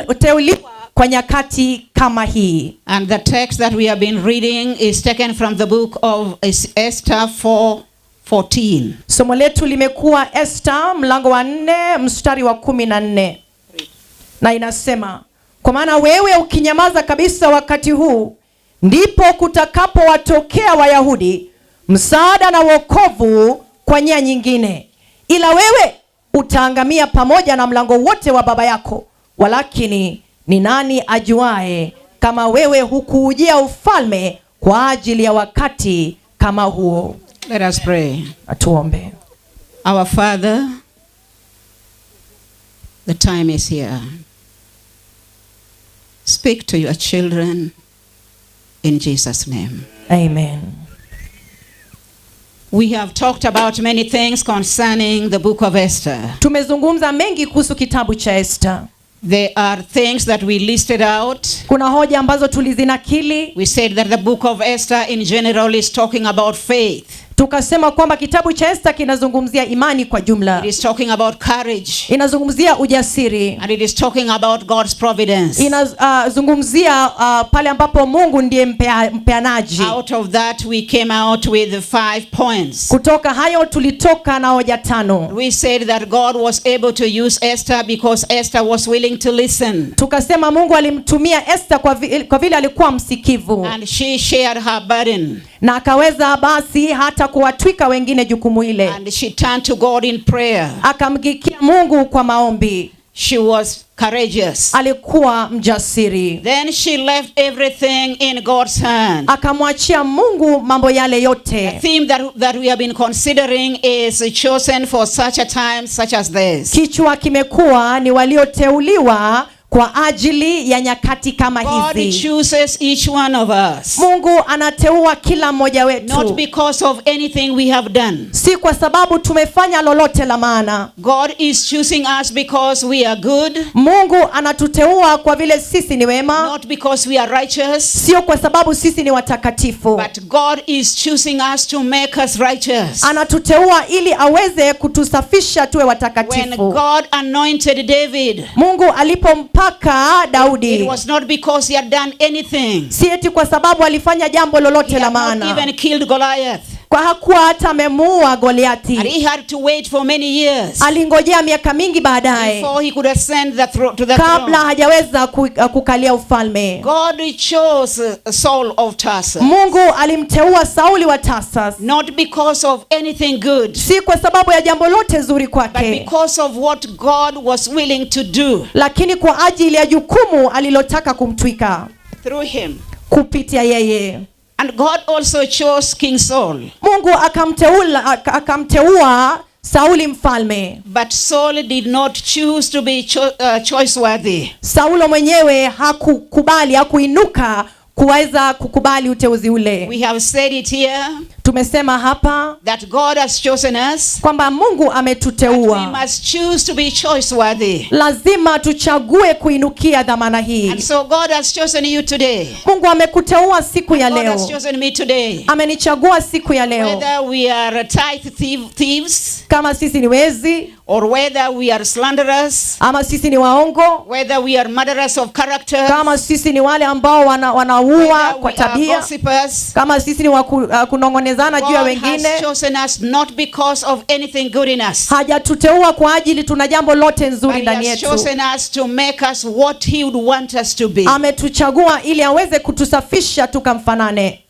Walioteuliwa kwa nyakati kama hii. And the text that we have been reading is taken from the book of Esther 4:14. Somo letu limekuwa Esta mlango wa 4 mstari wa 14, na inasema, "Kwa maana wewe ukinyamaza kabisa wakati huu, ndipo kutakapowatokea Wayahudi msaada na wokovu kwa njia nyingine, ila wewe utaangamia pamoja na mlango wote wa baba yako. Walakini ni nani ajuae kama wewe hukuujia ufalme kwa ajili ya wakati kama huo?" Let us pray. Tuombe. Our Father, the time is here. Speak to your children in Jesus' name. Amen. We have talked about many things concerning the book of Esther. Tumezungumza mengi kuhusu kitabu cha Esther. There are things that we listed out. Kuna hoja ambazo tulizinakili. We said that the book of Esther in general is talking about faith. Tukasema kwamba kitabu cha Esther kinazungumzia imani kwa jumla. It is talking about courage. Inazungumzia ujasiri. And it is talking about God's providence. Inazungumzia pale ambapo Mungu ndiye mpeanaji. Out of that, we came out with the five points. Kutoka hayo tulitoka na hoja tano. We said that God was able to use Esther because Esther was willing to listen. Tukasema Mungu alimtumia Esther kwa vile alikuwa msikivu. And she shared her burden. Na akaweza basi hata kuwatwika wengine jukumu ile. And she turned to God in prayer. Akamgeukia Mungu kwa maombi. She was courageous. Alikuwa mjasiri. Then she left everything in God's hand. Akamwachia Mungu mambo yale The yote. theme that we have been considering is "Chosen for such a time such as this." Kichwa kimekuwa ni "Walioteuliwa kwa ajili ya nyakati kama God hizi." chooses each one of us. Mungu anateua kila mmoja Not wetu, because of anything we have done. Si kwa sababu tumefanya lolote la maana. God is choosing us because we are good, Mungu anatuteua kwa vile sisi ni wema, not because we are righteous, sio kwa sababu sisi ni watakatifu. But God is choosing us to make us righteous. Anatuteua ili aweze kutusafisha tuwe When watakatifu. God anointed David, Mungu alipompaka it Daudi, was not because he had done anything. Si eti kwa sababu alifanya jambo lolote He la had not maana, even killed Goliath. Kwa hakuwa hata amemuua Goliati. And he had to wait for many years Alingojea miaka mingi baadaye before he could ascend to the kabla throne. hajaweza kukalia ufalme. God chose Saul of Tarsus. Mungu alimteua Sauli wa Tarsus, Not because of anything good, si kwa sababu ya jambo lote zuri but kwake, because of what God was willing to do lakini kwa ajili ya jukumu alilotaka kumtwika through him. Kupitia yeye. And God also chose King Saul. Mungu akamteua Sauli mfalme. But Saul did not choose to be choiceworthy. Saulo mwenyewe hakukubali, hakuinuka kuweza kukubali uteuzi ule. We have said it here Tumesema hapa that God has chosen us. Kwamba Mungu We ametuteua. Must choose to be choiceworthy. Lazima tuchague kuinukia dhamana hii. And so God has chosen you today. Mungu amekuteua siku ya God has leo. Chosen me today. Amenichagua siku ya leo. Whether we are tithe thieves Kama sisi ni wezi or whether we are slanderers, ama sisi ni waongo, whether we are murderers of character, kama sisi ni wale ambao wanaua whether kwa we are tabia, gossipers, kama sisi ni wa kunong'onezana juu ya God has wengine, chosen us not because of anything good in us, hajatuteua kwa ajili tuna jambo lote but nzuri He ndani has yetu. Chosen us to make us what He would want us to be. Ametuchagua ili aweze kutusafisha tukamfanane.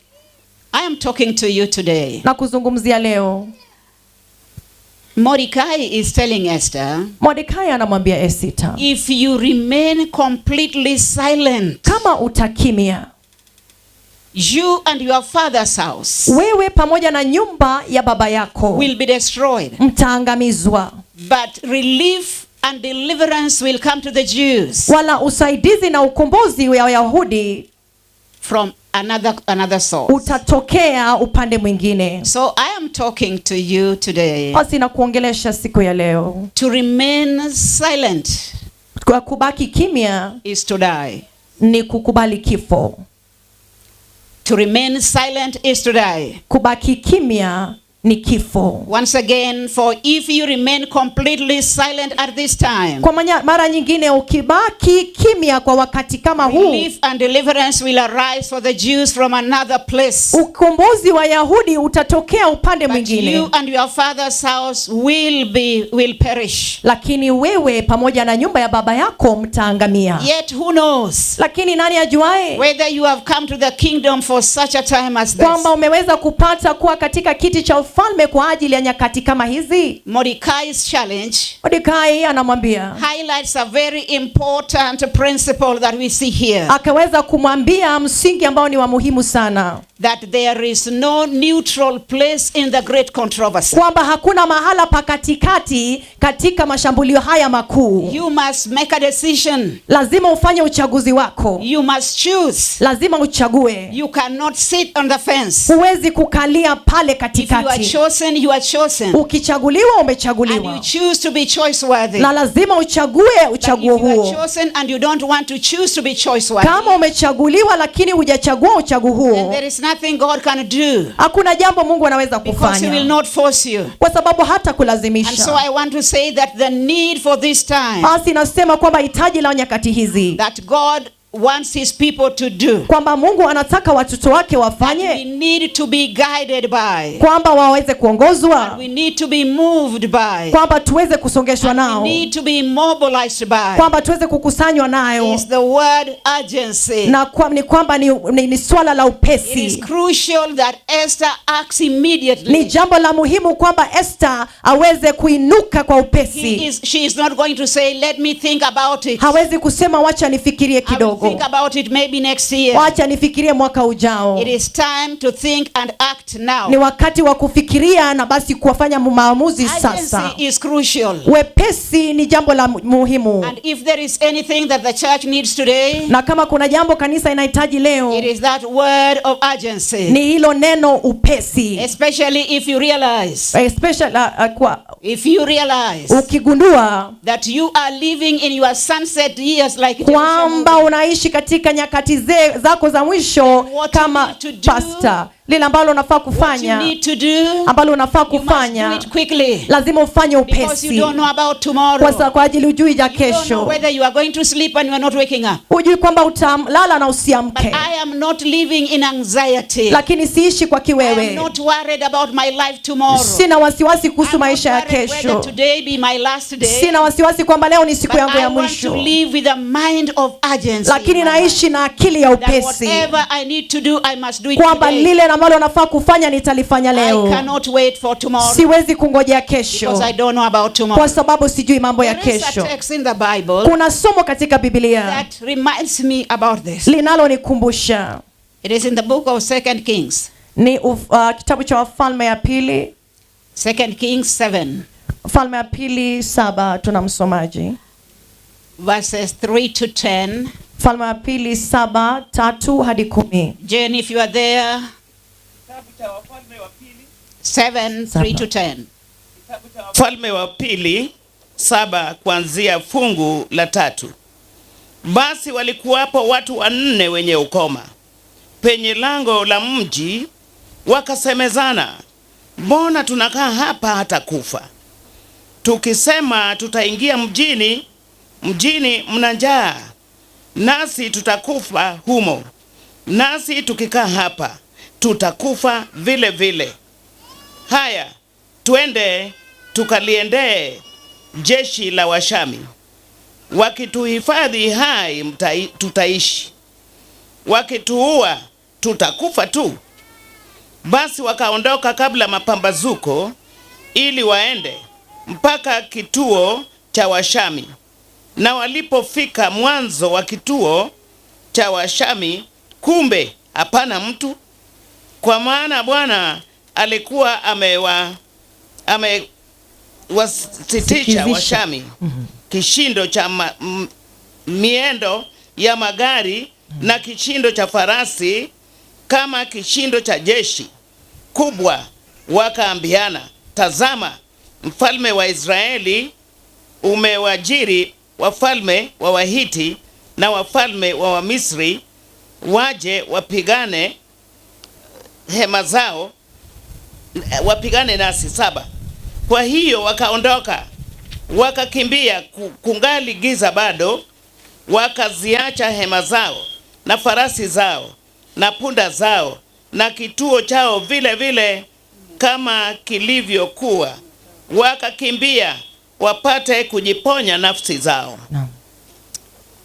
I am talking to you today. Nakuzungumzia leo. Mordecai is telling Esther, Mordekai anamwambia Esita, if you remain completely silent, kama utakimia, you and your father's house wewe pamoja na nyumba ya baba yako will be destroyed. Mtaangamizwa, But relief and deliverance will come to the Jews wala usaidizi na ukombozi wa Wayahudi from another source. Utatokea upande mwingine. So I am talking to you today. Basi nakuongelesha siku ya leo. To remain silent Kwa kubaki kimya is to die. Ni kukubali kifo. To remain silent is to die. Kubaki kimya Ni kifo. Once again, for if you remain completely silent at this time, Kwa mara nyingine, ukibaki kimya kwa wakati kama huu, relief and deliverance will arise for the Jews from another place. Ukombozi wa Yahudi utatokea upande But mwingine, you and your father's house will perish. Lakini wewe pamoja na nyumba ya baba yako mtaangamia. Yet who knows Lakini nani ajuae whether you have come to the kingdom for such a time as this? Kwamba umeweza kupata kuwa katika kiti cha ufalme kwa ajili ya nyakati kama hizi? Mordecai's challenge Mordekai anamwambia, highlights a very important principle that we see here, akaweza kumwambia msingi ambao ni wa muhimu sana, that there is no neutral place in the great controversy. Kwamba hakuna mahala pa katikati katika mashambulio haya makuu. You must make a decision. Lazima ufanye uchaguzi wako. You must choose. Lazima uchague. You cannot sit on the fence. Huwezi kukalia pale If you are katikati. Chosen, you are chosen. Ukichaguliwa, And you umechaguliwa, choose to be choice-worthy. Na lazima uchague But if uchaguo you are huo. Chosen and you don't want to choose to be choice-worthy, Kama umechaguliwa lakini hujachagua uchaguo then huo, there is nothing God can do, hakuna jambo Mungu anaweza because He will kufanya, not force you. kwa sababu hata And so kulazimisha. I want to say that the need for this time, Basi nasema kwamba hitaji la nyakati hizi, that God wants His people to do, kwamba Mungu anataka watoto wake we wafanye, need to be guided by, kwamba waweze kuongozwa, we need to be moved by, kwamba tuweze kusongeshwa we nao, need to be mobilized by, kwamba tuweze kukusanywa nayo, is the word urgency. Na ni kwamba ni swala la It is upesi. Crucial that Esther acts Ni immediately. Jambo la muhimu kwamba Esther aweze kuinuka kwa He upesi. She is not going to say, "Let me think about it. Hawezi kusema, "Wacha nifikirie I will kidogo, think about it maybe next year." wacha nifikirie mwaka ujao." It is time to think and act now. Ni wakati wa kufikiria na basi kuwafanya maamuzi sasa. Urgency is crucial. Wepesi ni jambo la muhimu. And if there is anything that the church needs today, Na kama kuna jambo kanisa inahitaji leo, it is that word of urgency. Ni hilo neno upesi. Especially if you realize, Especially, if you realize ukigundua that you are living in your sunset years like kwamba Jerusalem. Unaishi katika nyakati zako za mwisho What you kama need to do, pasta, lile ambalo unafaa what you kufanya, need to do, ambalo unafaa you must do kufanya, it quickly, lazima ufanye because you upesi, don't know about tomorrow. kwa ajili hujui ja You don't know kesho, whether you are going to sleep and you are not waking up. Hujui kwamba utalala na But usiamke. I am not living in anxiety. Lakini siishi kwa I am kiwewe. not worried about my life tomorrow. Sina wasiwasi kuhusu I'm not maisha ya worried whether kesho. today be my last day. Sina wasiwasi kwamba leo ni siku But yangu I ya want to mwisho, live with a mind of urgency lakini in my life. naishi na akili ya That upesi, whatever I need to do, I must do it kwamba today. lile ambalo nafaa kufanya nitalifanya I leo. Cannot wait for tomorrow, Siwezi kungojea kesho, because I don't know about tomorrow. Kwa sababu sijui mambo ya There is a kesho. Text in the Bible Kuna somo katika Biblia that reminds me about this. Linalonikumbusha. It is in the book of Second Kings. Ni kitabu cha Wafalme ya Pili. Second Kings 7, Falme ya Pili 7, tuna msomaji. Verses 3 to 10. Falme ya Pili 7:3 hadi 10. Jane, if you are there, Kitabu cha Wafalme wa Pili, 7, 3 to 10. Kitabu cha Wafalme wa Pili 7 kuanzia fungu la 3. Basi walikuwapo watu wanne wenye ukoma penye lango la mji, wakasemezana, "Mbona tunakaa hapa hata kufa? Tukisema tutaingia mjini, mjini mna njaa, nasi tutakufa humo; nasi tukikaa hapa tutakufa vile vile. Haya, twende tukaliendee jeshi la Washami. Wakituhifadhi hai tutaishi, wakituua tutakufa tu." Basi wakaondoka kabla mapambazuko ili waende mpaka kituo cha Washami. Na walipofika mwanzo wa kituo cha Washami, kumbe hapana mtu, kwa maana Bwana alikuwa amewasitisha Sikizisha. Washami kishindo cha miendo ya magari na kishindo cha farasi kama kishindo cha jeshi kubwa. Wakaambiana, "Tazama, mfalme wa Israeli umewajiri wafalme wa Wahiti na wafalme wa Wamisri waje wapigane hema zao. Wapigane nasi. 7. Kwa hiyo wakaondoka wakakimbia, kungali giza bado, wakaziacha hema zao na farasi zao na punda zao na kituo chao vile vile kama kilivyokuwa, wakakimbia wapate kujiponya nafsi zao. Naam.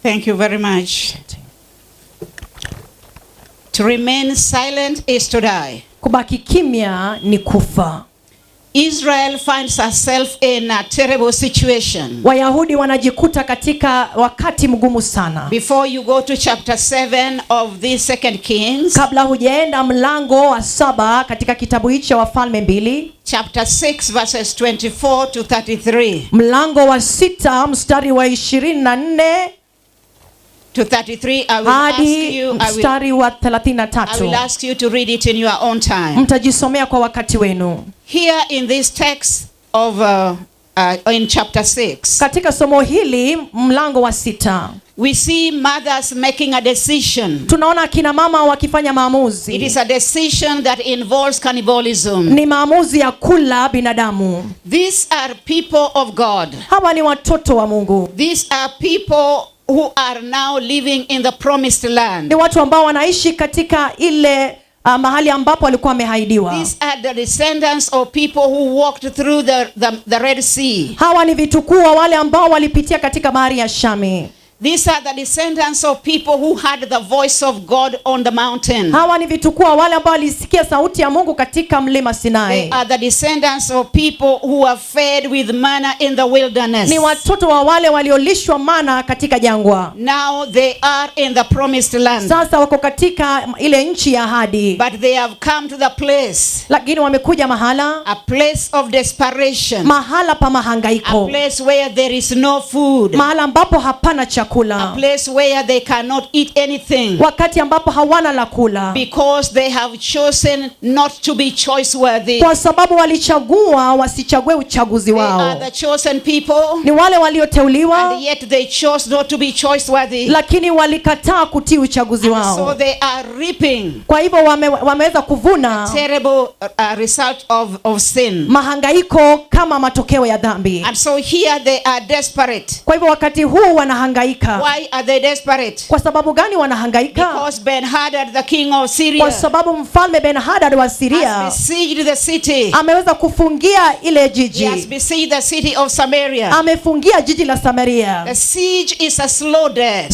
Thank you very much. To remain silent is to die. Kubaki kimya ni kufa. Israel finds herself in a terrible situation. Wayahudi wanajikuta katika wakati mgumu sana. Before you go to chapter 7 of the Second Kings, Kabla hujaenda mlango wa 7 katika kitabu hichi cha Wafalme 2, chapter 6 verses 24 to 33. Mlango wa 6 mstari wa 24 To 33, I will ask hadi you, mstari wa I will 33, ask you to read it in your own time. Mtajisomea kwa wakati wenu. Here in this text of in chapter 6, Katika somo hili mlango wa 6, we see mothers making a decision. Tunaona akina mama wakifanya maamuzi. It is a decision that involves cannibalism. Ni maamuzi ya kula binadamu. These are people of God. Hawa ni watoto wa Mungu. These are people who are now living in the promised land. Ni watu ambao wanaishi katika ile mahali ambapo walikuwa wameahidiwa. These are the descendants of people who walked through the Red Sea. Hawa ni vitukuu wa wale ambao walipitia katika bahari ya Shami. These are the descendants of people who had the voice of God on the mountain. Hawa ni vitukuu wa wale ambao walisikia sauti ya Mungu katika mlima Sinai. They are the descendants of people who were fed with manna in the wilderness. Ni watoto wa wale waliolishwa mana katika jangwa. Now they are in the promised land. Sasa wako katika ile nchi ya ahadi. But they have come to the place. Lakini wamekuja mahala, A place of desperation. mahala pa mahangaiko. A place where there is no food. Mahala ambapo hapana chakula. A place where they cannot eat anything. Wakati ambapo hawana la kula. Because they have chosen not to be choice-worthy. Kwa sababu walichagua wasichague uchaguzi They are wao. the chosen people. Ni wale walioteuliwa. And yet they chose not to be choice-worthy. Lakini walikataa kutii uchaguzi And so wao. they are reaping Kwa hivyo wameweza kuvuna terrible result of sin. mahangaiko kama matokeo ya dhambi. And so here they are desperate. Kwa hivyo wakati huu wanahangaika. Why are they desperate? Kwa sababu gani wanahangaika? Because Ben-Hadad, the king of Syria, Kwa sababu mfalme Ben-Hadad wa Syria has besieged the city. ameweza kufungia ile He has jiji. besieged the city of Samaria. Amefungia jiji la Samaria. The siege is a slow death.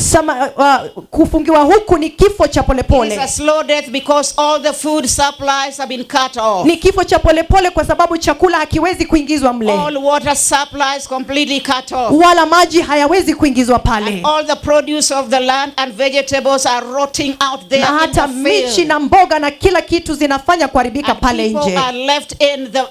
Kufungiwa huku ni kifo cha polepole. It is a slow death because all the food supplies have been cut off. Ni kifo cha polepole kwa sababu chakula hakiwezi kuingizwa mle. All water supplies completely cut off. Wala maji hayawezi kuingizwa pale. And all the produce of the land and vegetables are rotting out there Na in hata the michi field. na mboga na kila kitu zinafanya kuharibika And pale people nje. are left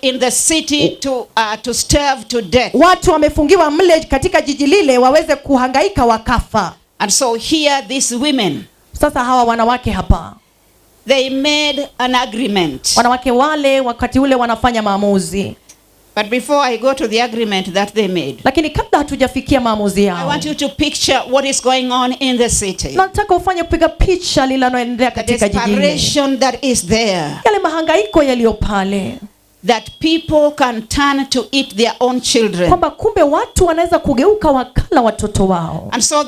in the city to starve to death. Watu wamefungiwa mle katika jiji lile waweze kuhangaika wakafa. And so here these women, Sasa hawa wanawake hapa, they made an agreement. wanawake wale wakati ule wanafanya maamuzi. But before I go to the agreement that they made, Lakini kabla hatujafikia maamuzi I yao, want you to picture what is going on in the city. nataka ufanye kupiga picha linaloendelea The katika jiji lile. desperation that is there. Yale mahangaiko yaliyo pale. That people can turn to eat their own children. Kwamba kumbe watu wanaweza kugeuka wakala watoto wao. And so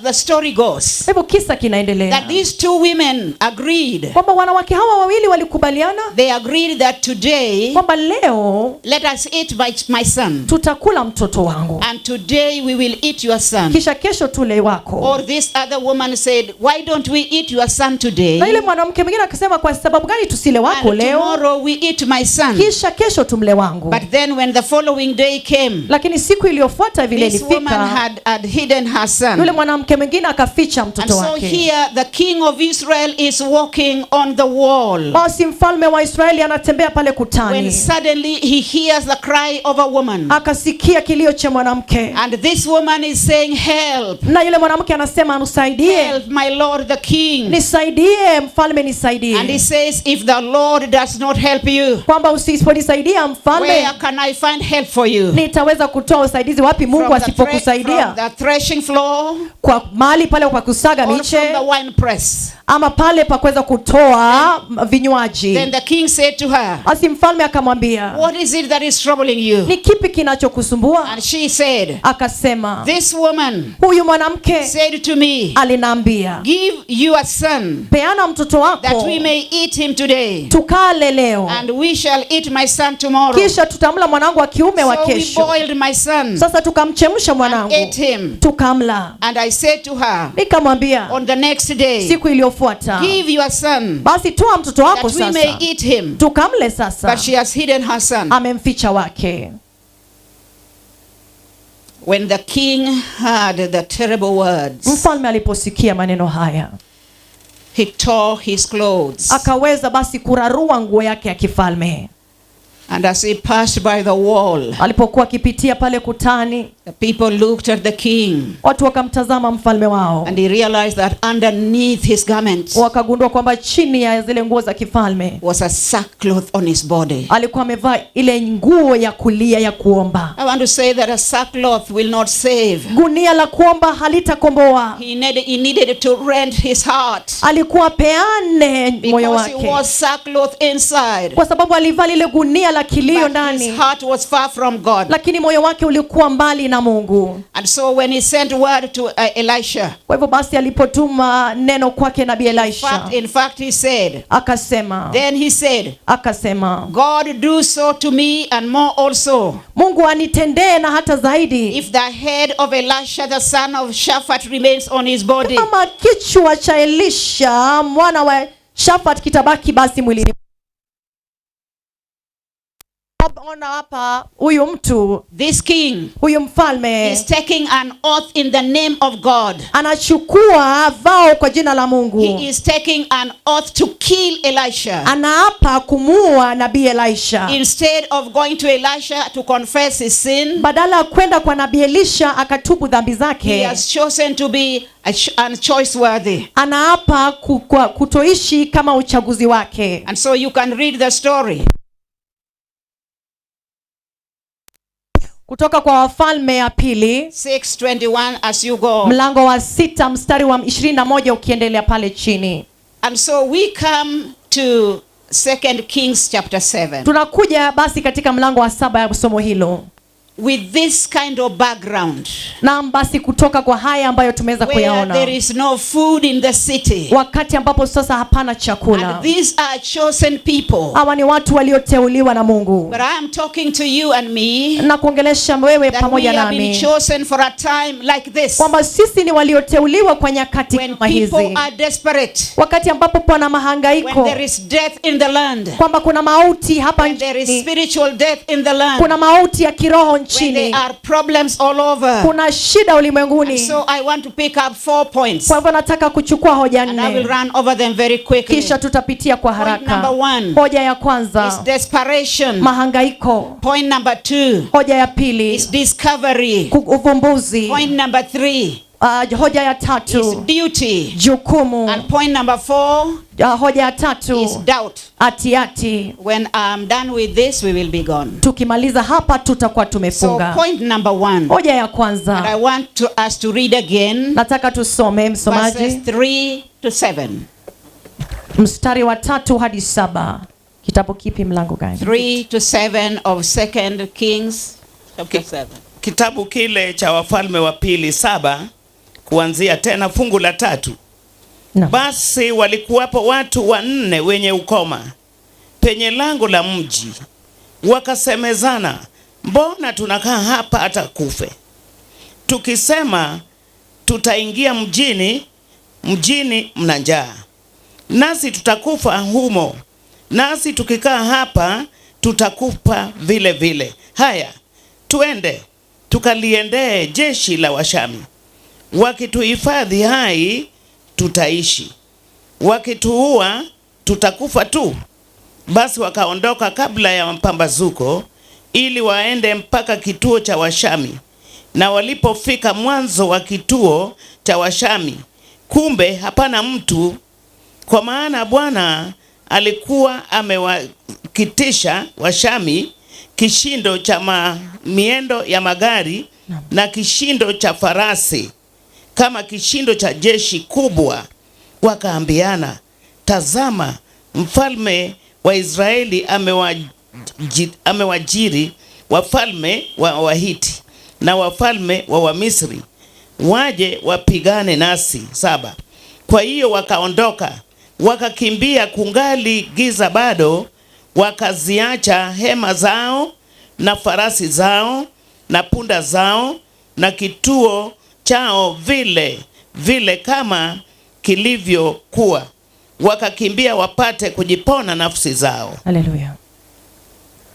the story goes Hivyo kisa kinaendelea. that these two women agreed. Kwamba wanawake hawa wawili walikubaliana They agreed that today, kwamba leo let us eat my son. tutakula mtoto wangu. And today we will eat your son. Kisha kesho tule wako. Or this other woman said, why don't we eat your son today? Na yule mwanamke mwingine akasema, kwa sababu gani tusile wako And leo? tomorrow we eat my son. Kisha kesho tumle wangu. But then when the following day came, Lakini siku iliyofuata vile this woman ilifika, had hidden her son. yule mwanamke mwingine akaficha And mtoto so wake. here the king of Israel is walking on the wall. Basi mfalme wa Israeli anatembea pale When kutani. suddenly he hears the cry of a woman. Akasikia kilio cha mwanamke. And this woman is saying, help, Na yule mwanamke anasema, nisaidie. help my lord the king. Nisaidie mfalme, nisaidie. And he says, if the Lord does not help you, Kwamba Usiponisaidia mfalme, where can I find help for you? Nitaweza kutoa usaidizi wapi Mungu asipokusaidia? From the threshing floor Kwa mahali pale kwa kusaga or from miche the wine press? Ama pale pa kuweza kutoa vinywaji? Then the king said to her, Basi mfalme akamwambia, "What is it that is troubling you?" "Ni kipi kinachokusumbua?" And she said, Akasema, "This woman "Huyu mwanamke said to me, aliniambia, 'Give your son peana mtoto that wako we may eat him today, tukale leo, and we shall eat my son tomorrow.' kisha tutamla mwanangu wa kiume wa So we kesho." boiled my son Sasa tukamchemsha and mwanangu ate him. tukamla. And I said to her Nikamwambia on the next day, siku iliyofuata, 'Give your son 'Basi toa mtoto wako that we may sasa eat him.' tukamle sasa." But she has hidden her son." Amemficha wake. When the king heard the terrible words, Mfalme aliposikia maneno haya, he tore his clothes. Akaweza basi kurarua nguo yake ya kifalme. And as he passed by the wall, Alipokuwa akipitia pale kutani, the people looked at the king watu wakamtazama mfalme wao, and he realized that underneath his garments wakagundua kwamba chini ya zile nguo za kifalme was a sackcloth on his body. Alikuwa amevaa ile nguo ya kulia ya kuomba. I want to say that a sackcloth will not save. Gunia la kuomba halitakomboa. He needed to rend his heart Alikuwa peane moyo because he wake was sackcloth inside. Kwa sababu alivaa lile gunia la kilio But ndani, his heart was far from God. Lakini moyo wake ulikuwa mbali na Mungu. And so when he sent word to Elisha, Kwa hivyo basi alipotuma neno kwake nabii Elisha, in fact, he said, akasema, then he said, akasema, "God do so to me and more also, "Mungu anitendee na hata zaidi, if the head of Elisha the son of Shaphat remains on his body." Kama kichwa cha Elisha mwana wa Shafat kitabaki basi mwilini." Ona hapa huyu mtu, This king huyu mfalme is taking an oath in the name of God. Anachukua vao kwa jina la Mungu. He is taking an oath to kill Elisha. Anaapa kumuua nabii Elisha. Instead of going to Elisha to confess his sin, Badala ya kwenda kwa nabii Elisha akatubu dhambi he zake, has chosen to be unchoiceworthy. Anaapa kutoishi kama uchaguzi wake. And so you can read the story. Kutoka kwa Wafalme ya Pili 6:21 as you go. mlango wa 6 mstari wa 21 ukiendelea pale chini. And so we come to Second Kings chapter 7. Tunakuja basi katika mlango wa 7 ya somo hilo. With this kind of background, Naam, basi kutoka kwa haya ambayo tumeweza where kuyaona, there is no food in the city. Wakati ambapo sasa hapana chakula. And these are chosen people. Hawa ni watu walioteuliwa na Mungu. But I am talking to you and me Na kuongelesha wewe that we pamoja have been nami chosen for a time like this. Kwamba sisi ni walioteuliwa kwa nyakati When kama hizi, people are desperate, wakati ambapo pana when mahangaiko, there is death in the land, kwamba kuna mauti hapa when there is nchini, spiritual death in the land, kuna mauti ya kiroho when nchini, there are problems all over. Kuna shida ulimwenguni. So I want to pick up four points Kwa hivyo nataka kuchukua hoja and I will nne, run over them very quickly. Kisha tutapitia kwa Point haraka. number one Hoja ya is kwanza, desperation. Mahangaiko. Point number two Hoja ya pili, is discovery. Uvumbuzi. Point number three Hoja ya is tatu, duty. Jukumu. And point number four Hoja ya tatu, is doubt. Atiati. When I'm done with this, we will be gone. Tukimaliza hapa tutakuwa So tumefunga. point number one. Hoja ya And I kwanza, want us to read again nataka tusome verses msomaji 3 to 7. mstari wa 3 hadi 7. Kitabu kipi, mlango gani? 3 to 7 of Second Kings chapter 7. Kitabu kile cha Wafalme wa Pili 7 kuanzia tena fungu la 3. Naam. Basi walikuwapo watu wanne wenye ukoma penye lango la mji, wakasemezana, "Mbona tunakaa hapa hata kufe? Tukisema tutaingia mjini, mjini mna njaa, nasi tutakufa humo, nasi tukikaa hapa tutakufa vile vile. Haya, tuende tukaliendee jeshi la Washami. Wakituhifadhi hai tutaishi, wakituua tutakufa tu." Basi wakaondoka kabla ya mapambazuko ili waende mpaka kituo cha Washami. Na walipofika mwanzo wa kituo cha Washami, kumbe hapana mtu, kwa maana Bwana Alikuwa amewakitisha Washami kishindo cha miendo ya magari na kishindo cha farasi kama kishindo cha jeshi kubwa. Wakaambiana, tazama, mfalme wa Israeli amewajiri wafalme wa Wahiti na wafalme wa Wamisri waje wapigane nasi. 7. Kwa hiyo wakaondoka wakakimbia kungali giza bado, wakaziacha hema zao na farasi zao na punda zao na kituo chao vile vile kama kilivyokuwa, wakakimbia wapate kujipona nafsi zao. Haleluya.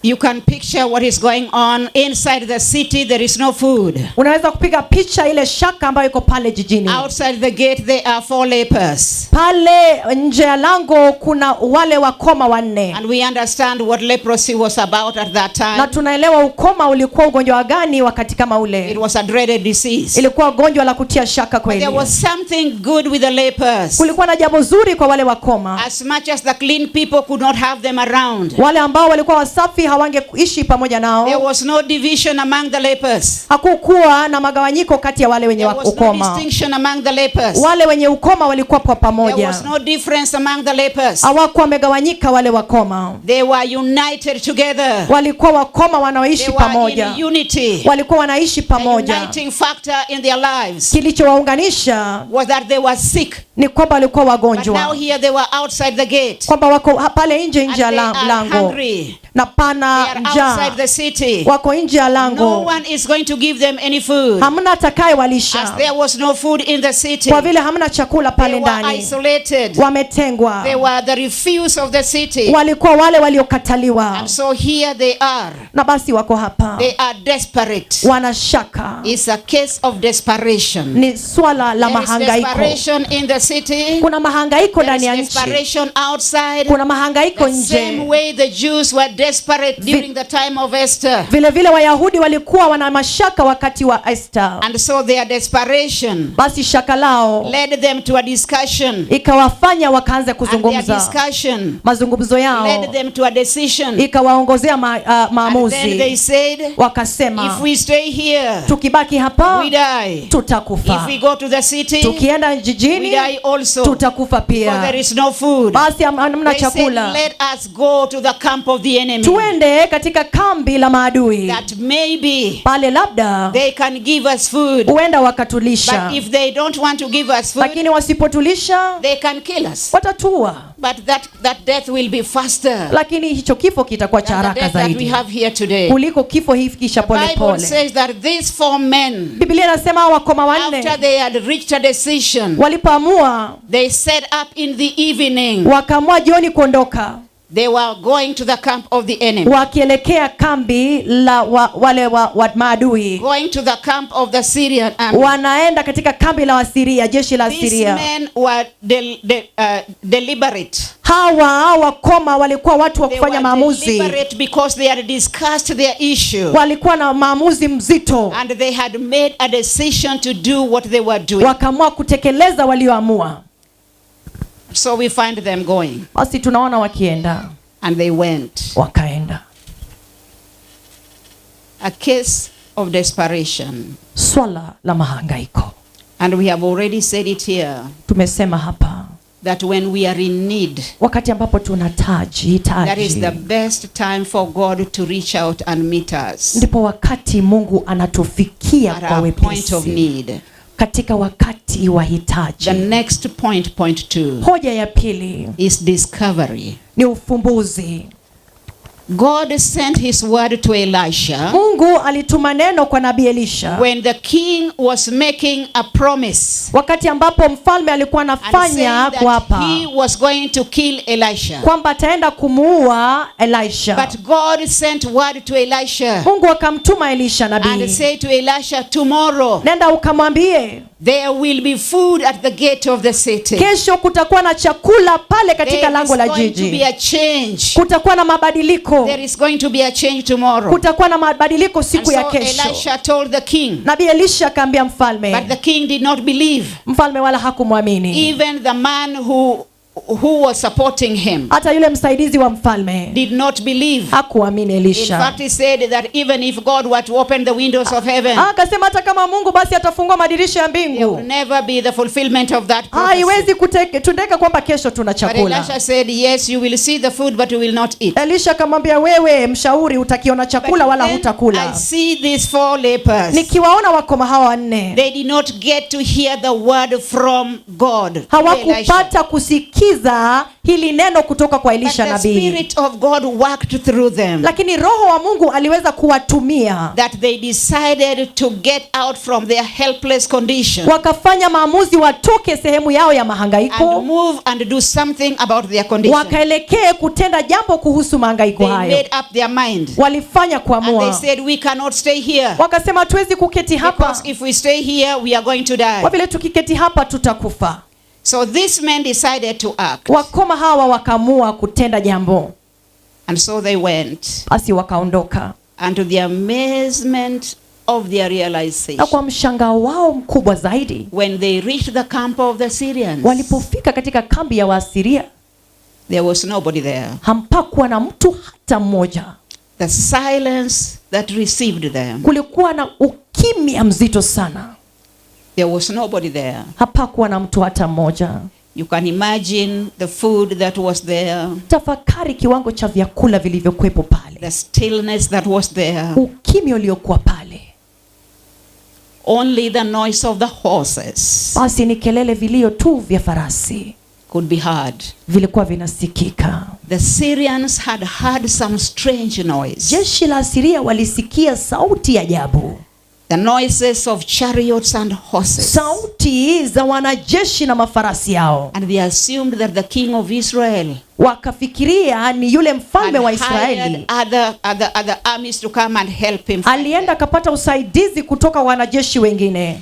You can picture what is going on inside the city. There is no food. Unaweza kupiga picha ile shaka ambayo iko pale jijini. Outside the gate, there are 4 lepers. Pale nje ya lango kuna wale wakoma 4. And we understand what leprosy was about at that time. Na tunaelewa ukoma ulikuwa ugonjwa gani wakati kama ule. It was a dreaded disease. Ilikuwa ugonjwa la kutia shaka But kweli. there was something good with the lepers. Kulikuwa na jambo zuri kwa wale wakoma. As much as the clean people could not have them around. Wale ambao walikuwa wasafi hawangeishi pamoja nao. There was no division among the lepers. Hakukuwa na magawanyiko kati ya wale wenye There was no ukoma. distinction among the lepers. Wale wenye ukoma walikuwa kwa pamoja. There was no difference among the lepers. Hawakuwa wamegawanyika wale wakoma. They were united together. Walikuwa wakoma wanaoishi They were pamoja. in unity. Walikuwa wanaishi The pamoja. uniting factor in their lives Kilichowaunganisha was that they were sick. ni kwamba walikuwa But wagonjwa. now here they were outside the gate. Kwamba wako pale nje And ya they are lango. hungry. Na pana They are njaa. outside the city. Wako nje ya lango. No one is going to give them any food. Hamna atakayewalisha. As there was no food in the city. Kwa vile hamna chakula pale They were ndani. isolated. Wametengwa. They were the refuse of the city. Walikuwa wale waliokataliwa. And so here they are. Na basi wako hapa. They are desperate. Wanashaka. It's a case of desperation. Ni swala la There is mahangaiko. desperation in the city. Kuna mahangaiko There ndani ya is nchi. desperation outside. Kuna mahangaiko The same nje. way the Jews were desperate during the time of Esther. Vile vile Wayahudi walikuwa wana mashaka wakati wa Esther. And so their desperation Basi shaka lao led them to a discussion. ikawafanya wakaanza And their kuzungumza. discussion Mazungumzo yao led them to a decision. ikawaongozea And then they maamuzi. said, Wakasema, if we stay here, tukibaki hapa we die. tutakufa. If we go to the city, Tukienda we jijini die also. tutakufa Because there pia. is no food. Basi hamna They said, chakula. let us go to the camp of the enemy. Tuende katika kambi la maadui. That maybe Pale labda they can give us food. huenda wakatulisha. But if they don't want to give us food, Lakini wasipotulisha they can kill us. watatua. But that death will be faster Lakini hicho kifo kitakuwa cha than the haraka death that we zaidi have here today. kuliko kifo hiki cha The pole Bible pole. says that these 4 men, Biblia inasema hawa wakoma after 4 they had reached a decision, walipoamua, they set up in the evening. wakaamua jioni kuondoka. They were going to the camp of the enemy. Wakielekea kambi la wale wa maadui. Going to the camp of the Syrian army. Wanaenda katika kambi la Wasiria, jeshi la These Siria. men were deliberate. Hawa wakoma walikuwa watu wa They kufanya were maamuzi. deliberate because they had discussed their issue. Walikuwa na maamuzi mzito. And they had made a decision to do what they were doing. Wakaamua kutekeleza walioamua. So we find them going. Basi tunaona wakienda. And they went. Wakaenda. A case of desperation. Swala la mahangaiko. And we have already said it here. Tumesema hapa. That when we are in need, wakati ambapo tunahitaji, that is hitaji, the best time for God to reach out and meet us. ndipo wakati Mungu anatufikia At kwa our point of wepesi. need. Katika wakati wa hitaji. The next point, point 2, Hoja ya pili is discovery. ni ufumbuzi. God sent his word to Elisha Mungu alituma neno kwa nabii Elisha when the king was making a promise. wakati ambapo mfalme alikuwa And anafanya saying that kuapa he was going to kill Elisha. kwamba ataenda kumuua Elisha. But God sent word to Elisha Mungu akamtuma Elisha and nabii, said to Elisha, tomorrow nenda ukamwambie there will be food at the gate of the city. kesho kutakuwa na chakula pale katika There is lango la going to be jiji. a change. Kutakuwa na mabadiliko. There is going to be a change tomorrow. Kutakuwa na mabadiliko And siku ya so kesho. Elisha told the king, Nabii Elisha akaambia mfalme. but the king did not believe. Mfalme wala hakumwamini. Even the man who who was supporting him Hata yule msaidizi wa mfalme did not believe. hakuamini In Elisha. fact, he said that even if God were to open the windows of heaven, Akasema hata kama Mungu basi atafungua madirisha ya there mbingu, will never be the fulfillment of that prophecy. haiwezi kutendeka kwamba kesho tuna But chakula. Elisha said, yes, you will see the food, but you will not eat. Elisha akamwambia, wewe mshauri, utakiona But chakula wala then I hutakula. see these four lepers. Nikiwaona wakoma hawa wanne They did not get to hear the word from God. Elisha. hawakupata kusikiza hili neno kutoka kwa But Elisha the nabii, Spirit of God worked through them. lakini Roho wa Mungu aliweza kuwatumia, That they decided to get out from their helpless condition wakafanya maamuzi watoke sehemu yao ya and mahangaiko, move and do something about their condition. wakaelekee kutenda jambo kuhusu mahangaiko They hayo. made up their mind. Walifanya And they kuamua, said, we cannot stay here. wakasema hatuwezi kuketi hapa, Because if we stay here, we are going to die. kwa vile tukiketi hapa tutakufa. So these men decided to act. Wakoma hawa wakaamua kutenda jambo, And so they went. basi wakaondoka, And to the amazement of their realization, na kwa mshangao wao mkubwa zaidi, when they reached the camp of the Syrians, walipofika katika kambi ya Waasiria there was nobody there. hampakuwa na mtu hata mmoja. The silence that received them, Kulikuwa na ukimya mzito sana, there was nobody there. hapakuwa na mtu hata mmoja. You can imagine the food that was there, Tafakari kiwango cha vyakula vilivyokuwepo pale, the stillness that was there, ukimya uliokuwa pale. only the noise of the horses Basi ni kelele, vilio tu vya farasi could be heard. vilikuwa vinasikika. The Syrians had heard some strange noise. Jeshi la Asiria walisikia sauti ya ajabu, The noises of chariots and horses. sauti za wanajeshi na mafarasi yao. And they assumed that the king of Israel Wakafikiria ni yule mfalme wa had hired Israeli other armies to come and help him fight alienda them. akapata usaidizi kutoka wanajeshi wengine.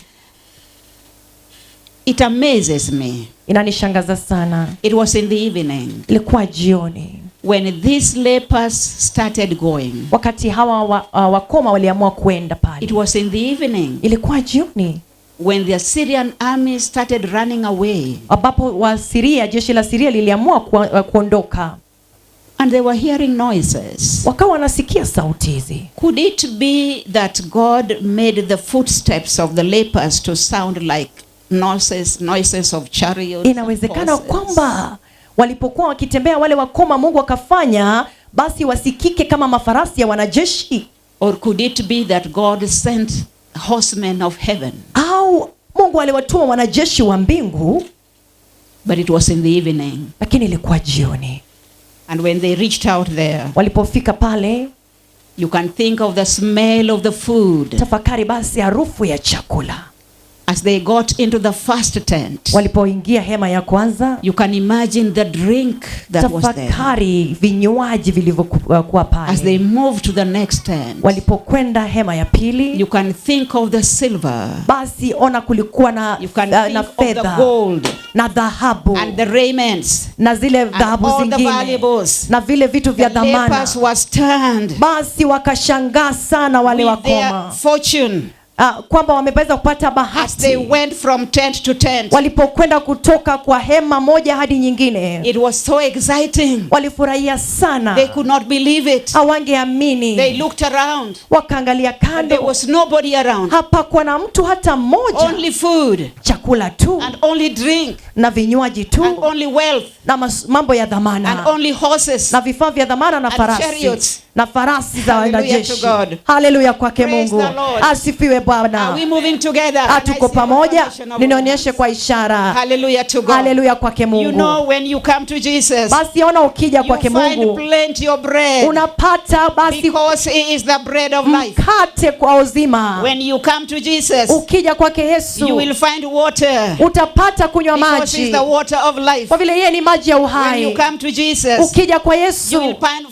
It amazes me. Inanishangaza sana. It was in the evening Ilikuwa jioni when these lepers started going. wakati hawa wakoma waliamua kuenda It pale. was in the evening Ilikuwa jioni when the Syrian army started running away. ambapo Wasiria, jeshi la Siria liliamua kuondoka, And they were hearing noises. wakawa wanasikia sauti hizi. Could it be that God made the footsteps of the lepers to sound like noises of chariots and Inawezekana horses? kwamba walipokuwa wakitembea wale wakoma, Mungu akafanya basi wasikike kama mafarasi ya wanajeshi, Or could it be that God sent horsemen of heaven? au Mungu aliwatuma wanajeshi wa mbingu, But it was in the evening. lakini ilikuwa jioni. And when they reached out there, Walipofika pale, you can think of the smell of the food. tafakari basi harufu ya chakula. As they got into the first tent, Walipoingia hema ya kwanza, you can imagine the drink that was there. tafakari vinywaji vilivyokuwa As they pale. moved to the next tent, Walipokwenda hema ya pili, you can think of the silver. basi ona kulikuwa na, You can na think of the fedha gold na dhahabu and the raiments na zile and dhahabu all the zingine valuables. na vile vitu The vya dhamana. lepers were stunned Basi wakashangaa sana wale with their wakoma fortune kwamba wameweza kupata as they bahati went from tent to tent. walipokwenda kutoka kwa hema moja hadi nyingine. It was so exciting. Walifurahia sana, They could not believe it. They hawangeamini. looked around. Wakaangalia And there kando, was nobody around. hapakuwa na mtu hata mmoja. Only food Chakula tu and only drink na vinywaji and tu only wealth na mambo ya and dhamana only horses. na vifaa vya dhamana na And farasi chariots. na farasi za Hallelujah wanajeshi. to God. Haleluya kwake Praise Mungu, the Lord. asifiwe Bwana. Are we moving together? Can I Tuko see pamoja, the confirmation of ninaonyeshe kwa ishara. Hallelujah to God. Haleluya kwake You Mungu. know when you come to Jesus, Basi ona ukija you kwake find Mungu plenty of bread unapata basi because he is the bread of life. mkate kwa uzima. When you come to Jesus, Ukija kwake you will Yesu find water utapata kunywa because he's maji, the water of life. kwa vile yeye ni maji ya When you uhai. come to Jesus, Ukija kwa you will Yesu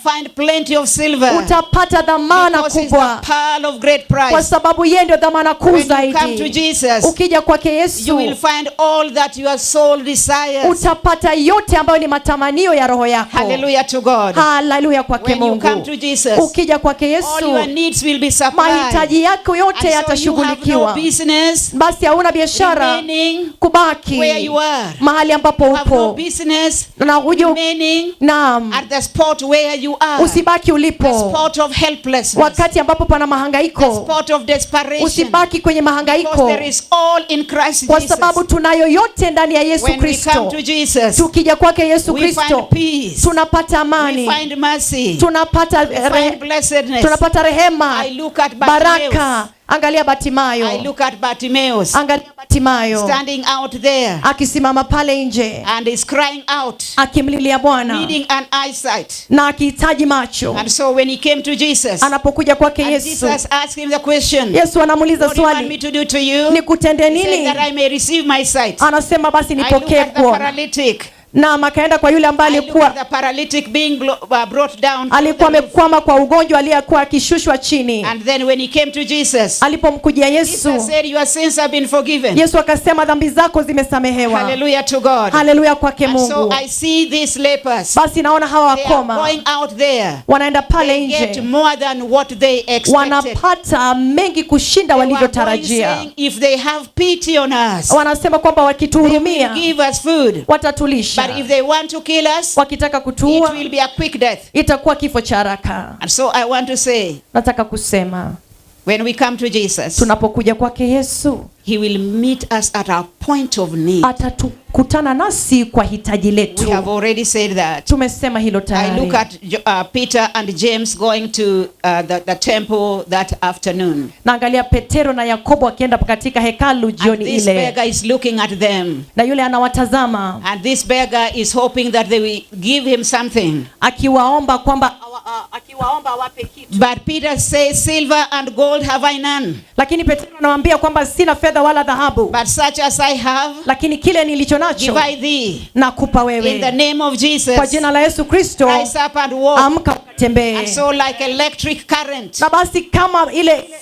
find plenty of silver. silver. Utapata dhamana Because he's the kubwa, pearl of great kwa price. sababu yeye ndio dhamana kuu When you come to zaidi. Jesus, Ukija kwake you will Yesu find all that your soul desires. utapata yote ambayo ni matamanio ya roho yako. Hallelujah to God. Haleluya kwake When you Mungu. come to Jesus, Ukija kwake all Yesu, your needs will be supplied. mahitaji yako And yote so you have no yatashughulikiwa. business Basi hauna biashara remaining kubaki where you are. mahali ambapo You have no upo business na uje remaining naam, at the spot where you are. usibaki The ulipo spot of helplessness. wakati ambapo pana The mahangaiko, spot of desperation. usibaki kwenye Because mahangaiko, there is all in Christ kwa Jesus. sababu tunayo yote ndani ya Yesu When we come Kristo. to Jesus, Tukija kwake Yesu we Kristo find peace. tunapata We amani, find mercy. tunapata We find blessedness. tunapata rehema, I look at Bartimaeus. baraka. Angalia I Batimayo, look at Bartimaeus angalia Batimayo standing out there akisimama pale nje and is crying out, akimlilia Bwana needing an eyesight. na akihitaji macho. And so when he came to Jesus, Anapokuja kwake and Yesu, Jesus asked him the question, Yesu anamuuliza "What do you want me swali, to do to you?" nikutende He said, "That nini? I may receive my sight." Anasema basi I look nipokee at the kuona. paralytic. Naam, akaenda kwa yule ambaye I look at alikuwa the paralytic being brought down. alikuwa amekwama kwa ugonjwa aliyekuwa akishushwa chini. And then when he came to Jesus, Alipomkujia Yesu, Jesus said, "Your sins have been forgiven." Yesu akasema dhambi zako zimesamehewa. Hallelujah to God. Haleluya kwake And so Mungu. I see these lepers. Basi naona hawa They are wakoma going out there. wanaenda pale They get nje, more than what they expected. wanapata mengi kushinda They were going walivyotarajia. saying, if they have pity on us, Wanasema kwamba they will wakituhurumia give us food. watatulisha, But if they want to kill us, wakitaka it kutuua will be a quick death. itakuwa kifo cha haraka. And so I want to say, Nataka kusema when we come to Jesus, tunapokuja kwake Yesu he will meet us at our point of need. atatukutana nasi kwa hitaji We letu. have already said that. Tumesema hilo I tayari. look at Peter and James going to the temple that afternoon. Naangalia Petero na Yakobo akienda katika hekalu And jioni this ile, beggar is looking at them. na yule anawatazama And this beggar is hoping that they will give him something. akiwaomba kwamba akiwaomba awape kitu, But Peter says, "Silver and gold have I none, lakini Petero anawaambia kwamba sina fedha wala dhahabu, but such as I have, lakini kile nilicho nacho give I thee. nakupa In the wewe. name of Kwa Jesus, jina la Yesu Kristo, rise up and walk." amka ukatembee. And so, like electric current Na basi kama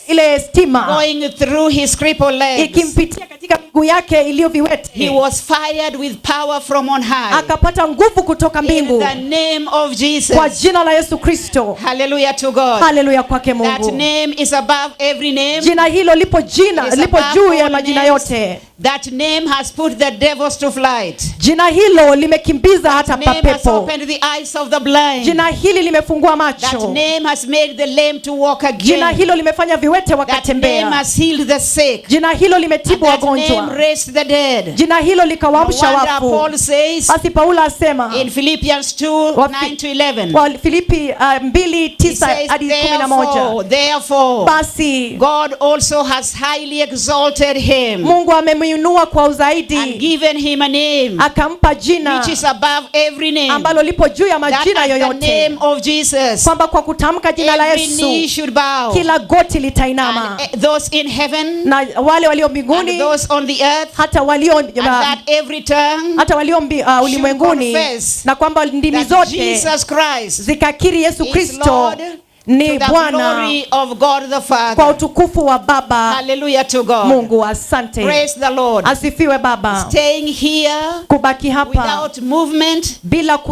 ile stima going through his crippled legs, ikimpitia katika miguu yake iliyo he viwete, was fired with power from on high. akapata nguvu kutoka In mbingu the name of kwa Jesus. jina la Yesu Kristo. Hallelujah to God. Haleluya kwake That Mungu. name is above every name. Jina hilo lipo jina It is lipo above juu ya all majina names. yote. That name has put the devils to flight. Jina hilo limekimbiza hata Name has mapepo. opened the eyes of the blind. Jina hili limefungua That macho. name has made the lame to walk Jina again. hilo limefanya viwete That name wakatembea. has healed the sick. Jina hilo And limetibu that name wagonjwa. raised the dead. Jina hilo No likawaamsha wonder wafu. Paul says Basi Paulo asema in Philippians 2 9 to 11. wa Filipi mbili He tisa says, hadi 11, Therefore, basi God also has highly exalted him Mungu amemwinua kwa and uzaidi given him a name akampa jina which is above every name. ambalo lipo juu ya That majina at the yoyote, name of Jesus, kwamba kwa kutamka jina la every knee Yesu should bow. kila goti litainama, And those in heaven, na wale walio and mbinguni those on the earth, hata walio and that every tongue hata walio ulimwenguni, confess na kwamba ndimi that zote Jesus Christ zikakiri Yesu is Kristo Lord, ni to the Bwana glory of God the kwa Father. utukufu wa Baba Hallelujah to God. Mungu. Asante, Praise the Lord. asifiwe Baba. Staying here Kubaki hapa without movement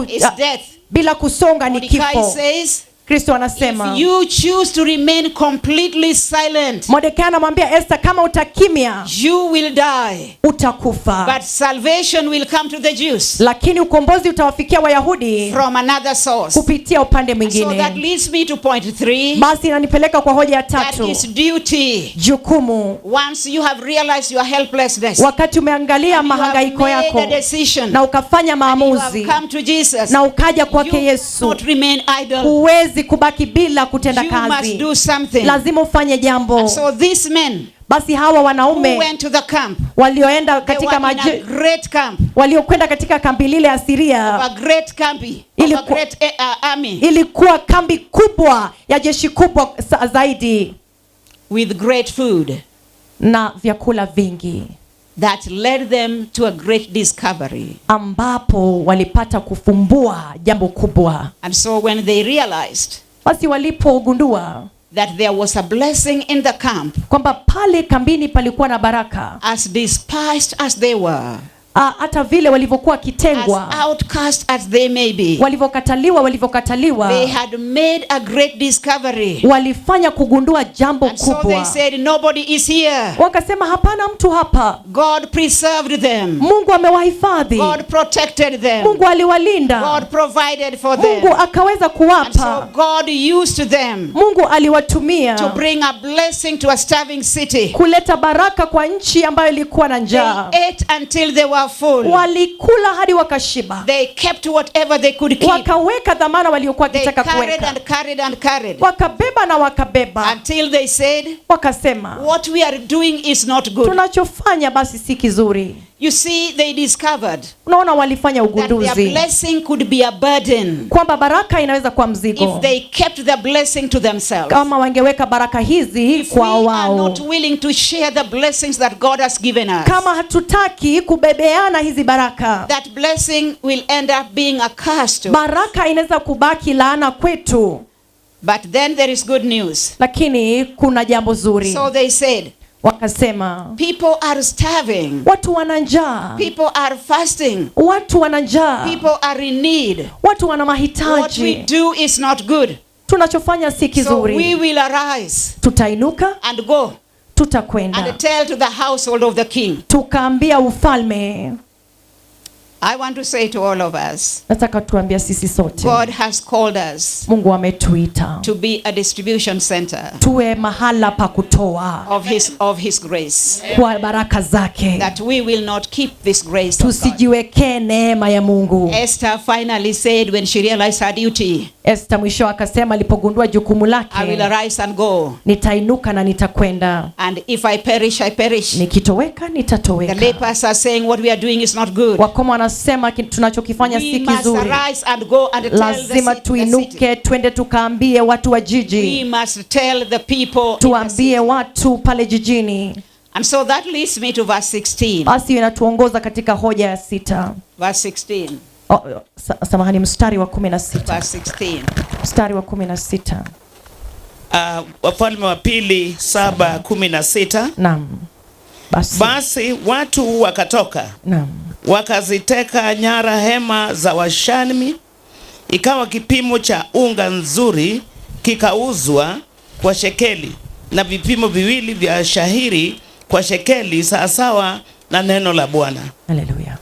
is death. bila kusonga ni Mordecai kifo. says, Kristo anasema, if you choose to remain completely silent, Mordekai anamwambia Esther, kama utakimya you will die. utakufa, But salvation will come to the Jews lakini ukombozi utawafikia Wayahudi from another source. kupitia upande So that mwingine. leads me to point 3. Basi inanipeleka kwa hoja ya That tatu, is duty. jukumu. Once you have realized your helplessness, Wakati umeangalia you have mahangaiko made yako a decision, na ukafanya you have maamuzi come to Jesus, na ukaja kwake you Yesu, cannot remain idle. huwezi kubaki bila kutenda You must kazi, do something. lazima ufanye jambo. So these men Basi hawa who wanaume went to the camp, walioenda they katika were in a maji, great camp, waliokwenda katika kambi lile ya Siria, a great camp, of a great army ilikuwa kambi kubwa ya jeshi kubwa zaidi with great food na vyakula vingi, that led them to a great discovery. ambapo walipata kufumbua jambo kubwa. And so when they realized Basi walipogundua that there was a blessing in the camp, kwamba pale kambini palikuwa na baraka, as despised as they were, hata vile walivyokuwa as kitengwa, outcast as they may be, walivyokataliwa, walivyokataliwa, they had made a great discovery. Walifanya kugundua jambo And so they kubwa. said, "Nobody is here." Wakasema hapana mtu hapa. God preserved them. Mungu amewahifadhi. God protected them. Mungu aliwalinda. God provided for them. Mungu akaweza And so kuwapa. God used them Mungu aliwatumia to bring a blessing to a starving city. Kuleta baraka kwa nchi ambayo ilikuwa na They njaa. ate until they were full. Walikula hadi wakashiba. They kept whatever they could keep. Wakaweka dhamana waliokuwa They wakitaka carried kuweka. And carried and carried Wakabeba na wakabeba. Until they said, Wakasema "What we are doing is not good." tunachofanya basi si kizuri. You see, they discovered Unaona, walifanya that their ugunduzi blessing could be a burden kwamba baraka inaweza kuwa mzigo if they kept the blessing to themselves. Kama wangeweka baraka hizi If kwa we are wao. Not willing to share the blessings that God has given us, Kama hatutaki kubebeana hizi baraka, that blessing will end up being a curse to us. Baraka inaweza kubaki laana kwetu. But then there is good news. Lakini kuna jambo zuri. So they said, Wakasema "People are starving. watu wana njaa, People are fasting. watu wana njaa, People are in need. Watu wana What we mahitaji. Do is not good. Tunachofanya si So we kizuri. Will arise Tutainuka, and go tutakwenda and tell to the household of the king." Tukaambia ufalme. I want to say to all of us, Nataka tuambia sisi sote, God has called us Mungu ametuita to be a distribution center tuwe mahala pa kutoa of His grace. Kwa baraka zake, That we will not keep this grace of God. Tusijiwekee neema ya Mungu. Esther finally said when she realized her duty, Esther mwisho akasema alipogundua jukumu "I will lake, arise and go. Nitainuka na nitakwenda, And if I perish, I perish." Nikitoweka The nitatoweka. Lepers are saying what we are doing is not good. Wakoma wanasema tunachokifanya We si must kizuri. Arise and go and tell the Lazima the city. Tuinuke twende tukaambie watu wa We jiji, must tell the people in the city. Tuambie watu pale jijini. And so that leads me to verse 16. Basi inatuongoza katika hoja ya sita. Verse 16. Oh, samahani, mstari wa 16. Verse 16. Mstari wa 16. Wafalme wa Pili 7:16. Naam. Basi. Basi watu wakatoka Naam. Wakaziteka nyara hema za Washami, ikawa kipimo cha unga nzuri kikauzwa kwa shekeli na vipimo viwili vya shayiri kwa shekeli, sawasawa na neno la Bwana. Haleluya.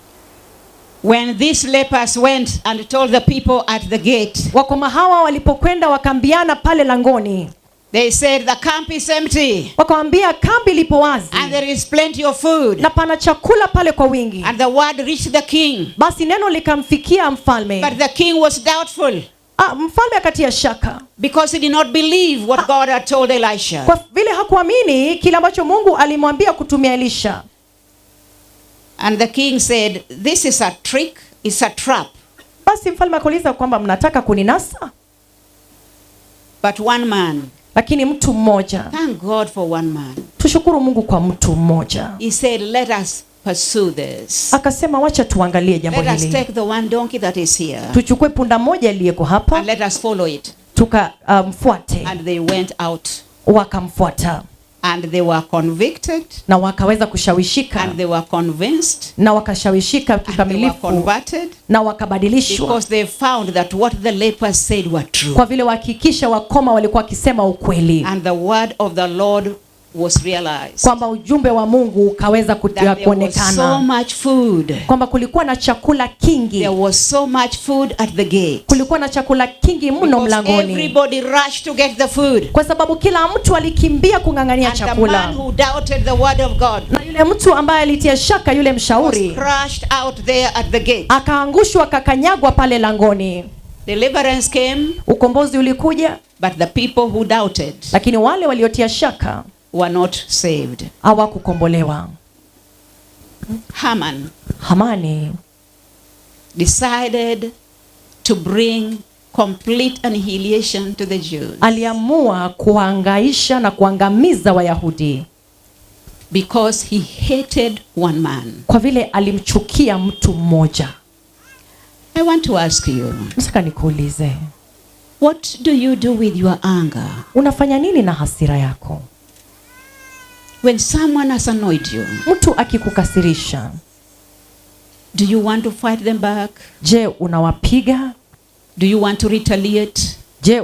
When these lepers went and told the people at the gate, Wakoma hawa walipokwenda wakaambiana pale langoni, they said, "The camp is empty wakawambia kambi lipo wazi and there is plenty of food." Na pana chakula pale kwa wingi. And the word reached the king. Basi neno likamfikia mfalme. But the king was doubtful Ah, mfalme akatia shaka because he did not believe what God had told Elisha. Kwa vile hakuamini kile ambacho Mungu alimwambia kutumia Elisha. And the king said, "This is a trick, it's a trap." Basi mfalme akauliza kwamba mnataka kuninasa? But one man, Lakini mtu mmoja, thank God for one man, tushukuru Mungu kwa mtu mmoja, he said, "Let us pursue this. Akasema wacha tuangalie jambo Let us hili, take the one donkey that is here tuchukue punda moja aliyeko hapa and let us follow it." Tukamfuate. And they went out Wakamfuata and they were convicted na wakaweza kushawishika and they were convinced na wakashawishika and they were kikamilifu converted na wakabadilishwa because they found that what the lepers said were true. Kwa vile wahakikisha wakoma walikuwa wakisema ukweli, And the word of the Lord was realized. Kwamba ujumbe wa Mungu ukaweza That there was so kuonekana much food. Kwamba kulikuwa na chakula kingi. There was so much food at the gate. Kulikuwa na chakula kingi mno Because mlangoni, everybody rushed to get the food. Kwa sababu kila mtu alikimbia kung'ang'ania And the chakula. Man who doubted the word of God Na yule mtu ambaye alitia shaka yule was mshauri crushed out there at the gate. Akaangushwa akakanyagwa pale langoni. Deliverance came, Ukombozi ulikuja, but the people who doubted lakini wale waliotia shaka were not saved. Hawakukombolewa. Haman Hamani decided to bring complete annihilation to the Jews aliamua kuhangaisha na kuangamiza Wayahudi because he hated one man. Kwa vile alimchukia mtu mmoja. I want to ask you, Nataka nikuulize, What do you do with your anger? Unafanya nini na hasira yako? When someone has annoyed you, Mtu akikukasirisha, do you want to fight them back? Je, unawapiga? Do you want to retaliate? Je,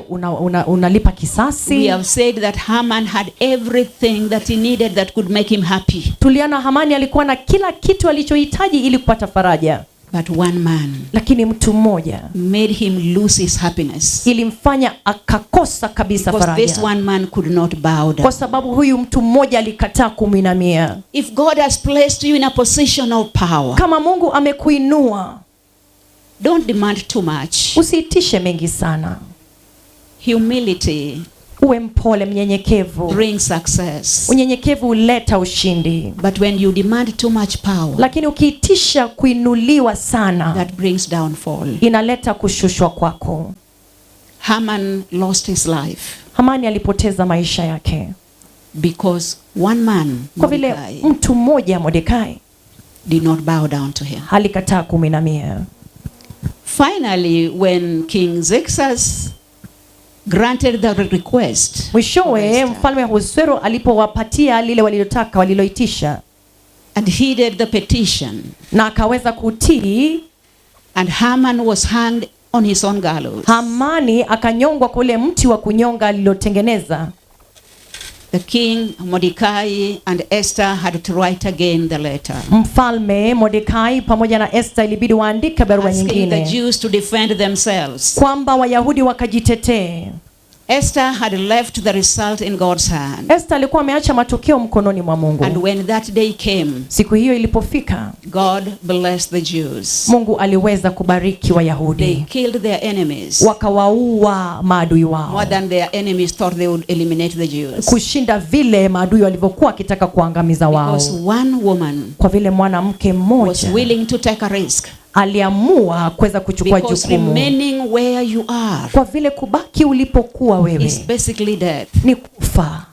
unalipa kisasi? We have said that Haman had everything that he needed that could make him happy. Tuliona Hamani alikuwa na kila kitu alichohitaji ili kupata faraja, But one man lakini mtu mmoja made him lose his happiness. ilimfanya akakosa kabisa Because this faraja, one man could not bow down. kwa sababu huyu mtu mmoja alikataa kumwinamia. If God has placed you in a position of power, Kama Mungu amekuinua, don't demand too much. Usiitishe mengi sana. Humility Uwe mpole, mnyenyekevu. Brings success. Unyenyekevu huleta ushindi. But when you demand too much power, Lakini ukiitisha kuinuliwa sana, that brings downfall. Inaleta kushushwa kwako. Haman lost his life Hamani alipoteza maisha yake because one man, kwa vile Mordecai, mtu mmoja Mordekai did not bow down to him. Alikataa kumwinamia. Finally, when King Xerxes granted the request, Mwishowe of Esther, mfalme Ahasuero alipowapatia lile walilotaka, waliloitisha, and heeded the petition, na akaweza kutii, and Haman was hanged on his own gallows. Hamani akanyongwa kwa ule mti wa kunyonga alilotengeneza. The king, Mordecai, and Esther had to write again the letter, Mfalme Mordekai pamoja na Esther ilibidi waandike barua asking the nyingine Jews to defend themselves. Kwamba Wayahudi wakajitetee. Esther had left the result in God's hand. Esther alikuwa ameacha matokeo mkononi mwa Mungu. And when that day came, Siku hiyo ilipofika, God blessed the Jews. Mungu aliweza kubariki Wayahudi. They killed their enemies Wakawaua maadui wao more than their enemies thought they would eliminate the Jews. Kushinda vile maadui walivyokuwa wakitaka kuangamiza wao. Because one woman Kwa vile mwanamke was mmoja willing to take a risk. Aliamua kuweza kuchukua Because jukumu. remaining where you are Kwa vile kubaki ulipokuwa wewe is basically death. Ni kufa.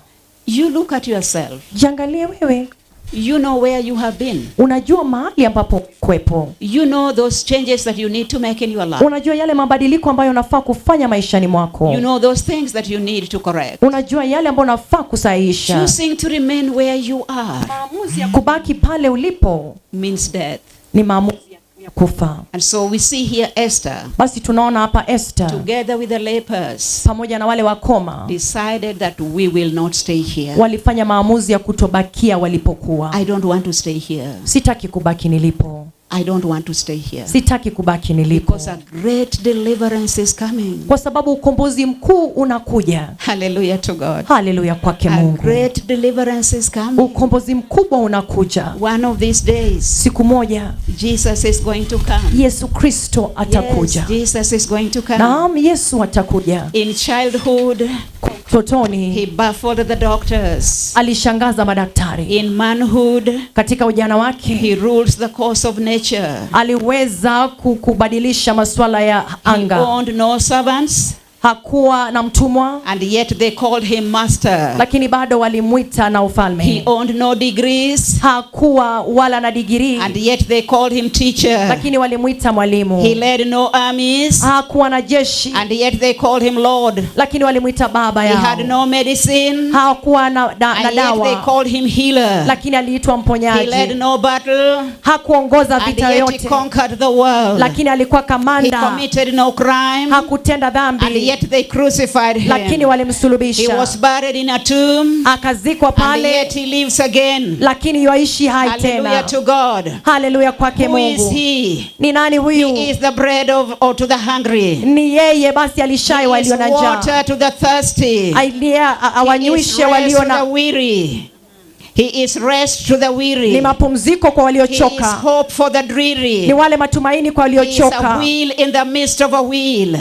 You look at yourself. Jiangalie wewe. You know where you have been. Unajua mahali ambapo kwepo. You know those changes that you need to make in your life. Unajua yale mabadiliko ambayo unafaa kufanya maishani mwako. You know those things that you need to correct. Unajua yale ambayo unafaa kusahihisha. Choosing to remain where you are Maamuzi ya kubaki pale ulipo means death. Ni maamuzi ya kufa. And so we see here Esther, Basi tunaona hapa Esther together with the lepers, pamoja na wale wakoma decided that we will not stay here. Walifanya maamuzi ya kutobakia walipokuwa. I don't want to stay here. Sitaki kubaki nilipo. I don't want to stay here. Sitaki kubaki nilipo. Because a great deliverance is coming. Kwa sababu ukombozi mkuu unakuja. Hallelujah to God. Haleluya kwake A Mungu. great deliverance is coming. Ukombozi mkubwa unakuja. One of these days, Siku moja Jesus is going to come. Yesu Kristo atakuja. Yes, Jesus is going to come. Naam, Yesu atakuja. In childhood, Utotoni he baffled the doctors. Alishangaza madaktari. In manhood, Katika ujana wake he rules the course of nature. Aliweza kubadilisha masuala ya He anga. owned no servants, Hakuwa na mtumwa, and yet they called him master. Lakini bado walimwita na ufalme. He owned no degrees, Hakuwa wala na digirii, and yet they called him teacher. Lakini walimwita mwalimu. He led no armies, Hakuwa na jeshi, and yet they called him Lord. Lakini walimwita baba He yao. had no medicine, Hakuwa na and yet they dawa, called him healer. Lakini aliitwa He mponyaji. led no battle, Hakuongoza and vita yet he yoyote, conquered the world. Lakini alikuwa He kamanda. committed no crime, Hakutenda and dhambi, yet they crucified him. Lakini He walimsulubisha. was buried in a tomb, Akazikwa and pale, yet he lives again. Lakini yuaishi hai Hallelujah tena. to God. Haleluya kwake Who is Mungu. he? Ni nani huyu? He is the bread of or to the hungry. Ni yeye basi alishaye He is walio na njaa. water to the thirsty. Ailia He is awanywishe rest walio to na the weary. He is rest to the weary. Ni mapumziko kwa He is waliochoka. hope for the dreary. Ni wale matumaini kwa He is a waliochoka. wheel in the midst of a wheel.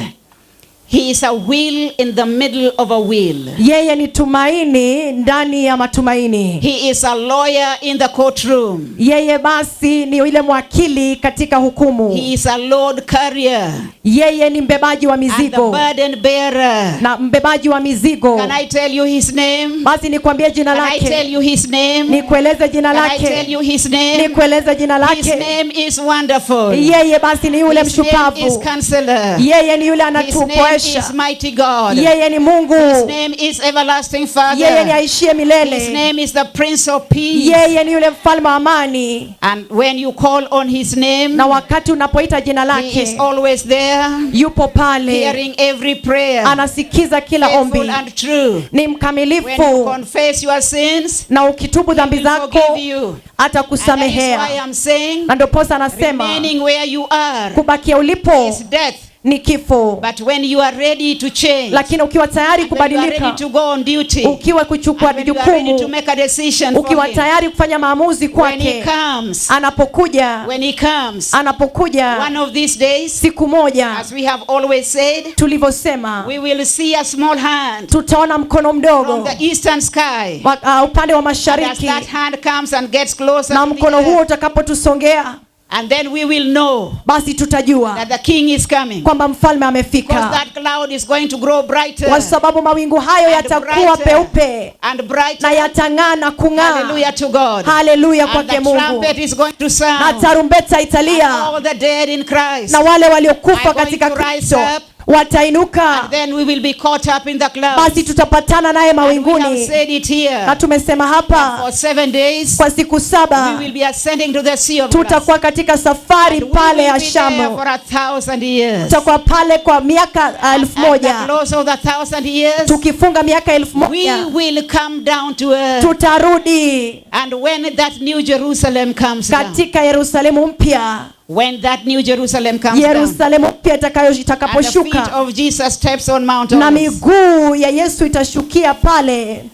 He is a wheel in the middle of a wheel. Yeye ni tumaini ndani ya matumaini. He is a lawyer in the courtroom. Yeye basi ni yule mwakili katika hukumu. He is a load carrier. Yeye ni mbebaji wa And the mizigo. burden bearer. Na mbebaji wa mizigo. Can I tell you his name? Basi nikwambie jina Can I lake. tell you his name? Nikueleze jina Can I tell lake. you his name? Nikueleze jina His lake. name is wonderful. Yeye basi ni yule His name is mshupavu. counselor. Yeye ni yule His name is anatupoesha. kutetemesha. Is mighty God. Yeye ni Mungu, His name is everlasting yeye ni Father. aishie His milele, name is the Prince of Peace. yeye ni yule mfalme wa amani. And when you call on his name, Na wakati unapoita jina he is lake, always there, yupo pale, hearing every prayer, anasikiza kila faithful ombi, and true. ni When you mkamilifu. confess your sins, Na ukitubu dhambi he will zako forgive you. And that is why atakusamehea. I'm saying, Na ndiposa anasema remaining where you are kubakia ulipo is death. ni kifo, But when you are ready to change, lakini ukiwa tayari and when you are ready kubadilika, to go on duty, ukiwa kuchukua and when you are ready to jukumu, make a decision for ukiwa him, tayari kufanya maamuzi when he kwake, comes, anapokuja, when he comes, anapokuja one of these days, siku moja, as we have always said, tulivyosema, we will see a small hand tutaona mkono from mdogo the eastern sky. upande wa And as mashariki, that hand comes and gets closer na to the mkono huo earth, utakapotusongea, and then we will know basi tutajua that the king is coming. kwamba mfalme Because amefika, that cloud is going to grow brighter kwa sababu mawingu hayo and yatakuwa brighter peupe and na brighter. yatang'aa na kung'aa. Hallelujah to God. Haleluya And kwake the Mungu. trumpet is going to Na sound. tarumbeta And italia, all the dead in Christ. na wale waliokufa Are going katika to rise Kristo up. watainuka, And then we will be caught up in the clouds. Basi tutapatana naye And we have mawinguni. said it here. Na tumesema hapa For 7 days, kwa siku we 7 will be ascending to the Sea of Glass. tutakuwa katika safari And we pale will ya be there Shamu, for 1,000 years. Tutakuwa pale kwa miaka elfu At the moja close of the 1,000 years, Tukifunga miaka elfu we moja will come down to earth. Tutarudi And when that new Jerusalem comes down, katika Yerusalemu mpya. When that new Jerusalem comes down, Yerusalemu mpya and the feet itakaposhuka of Jesus steps on Mount na Olives. miguu ya Yesu itashukia pale.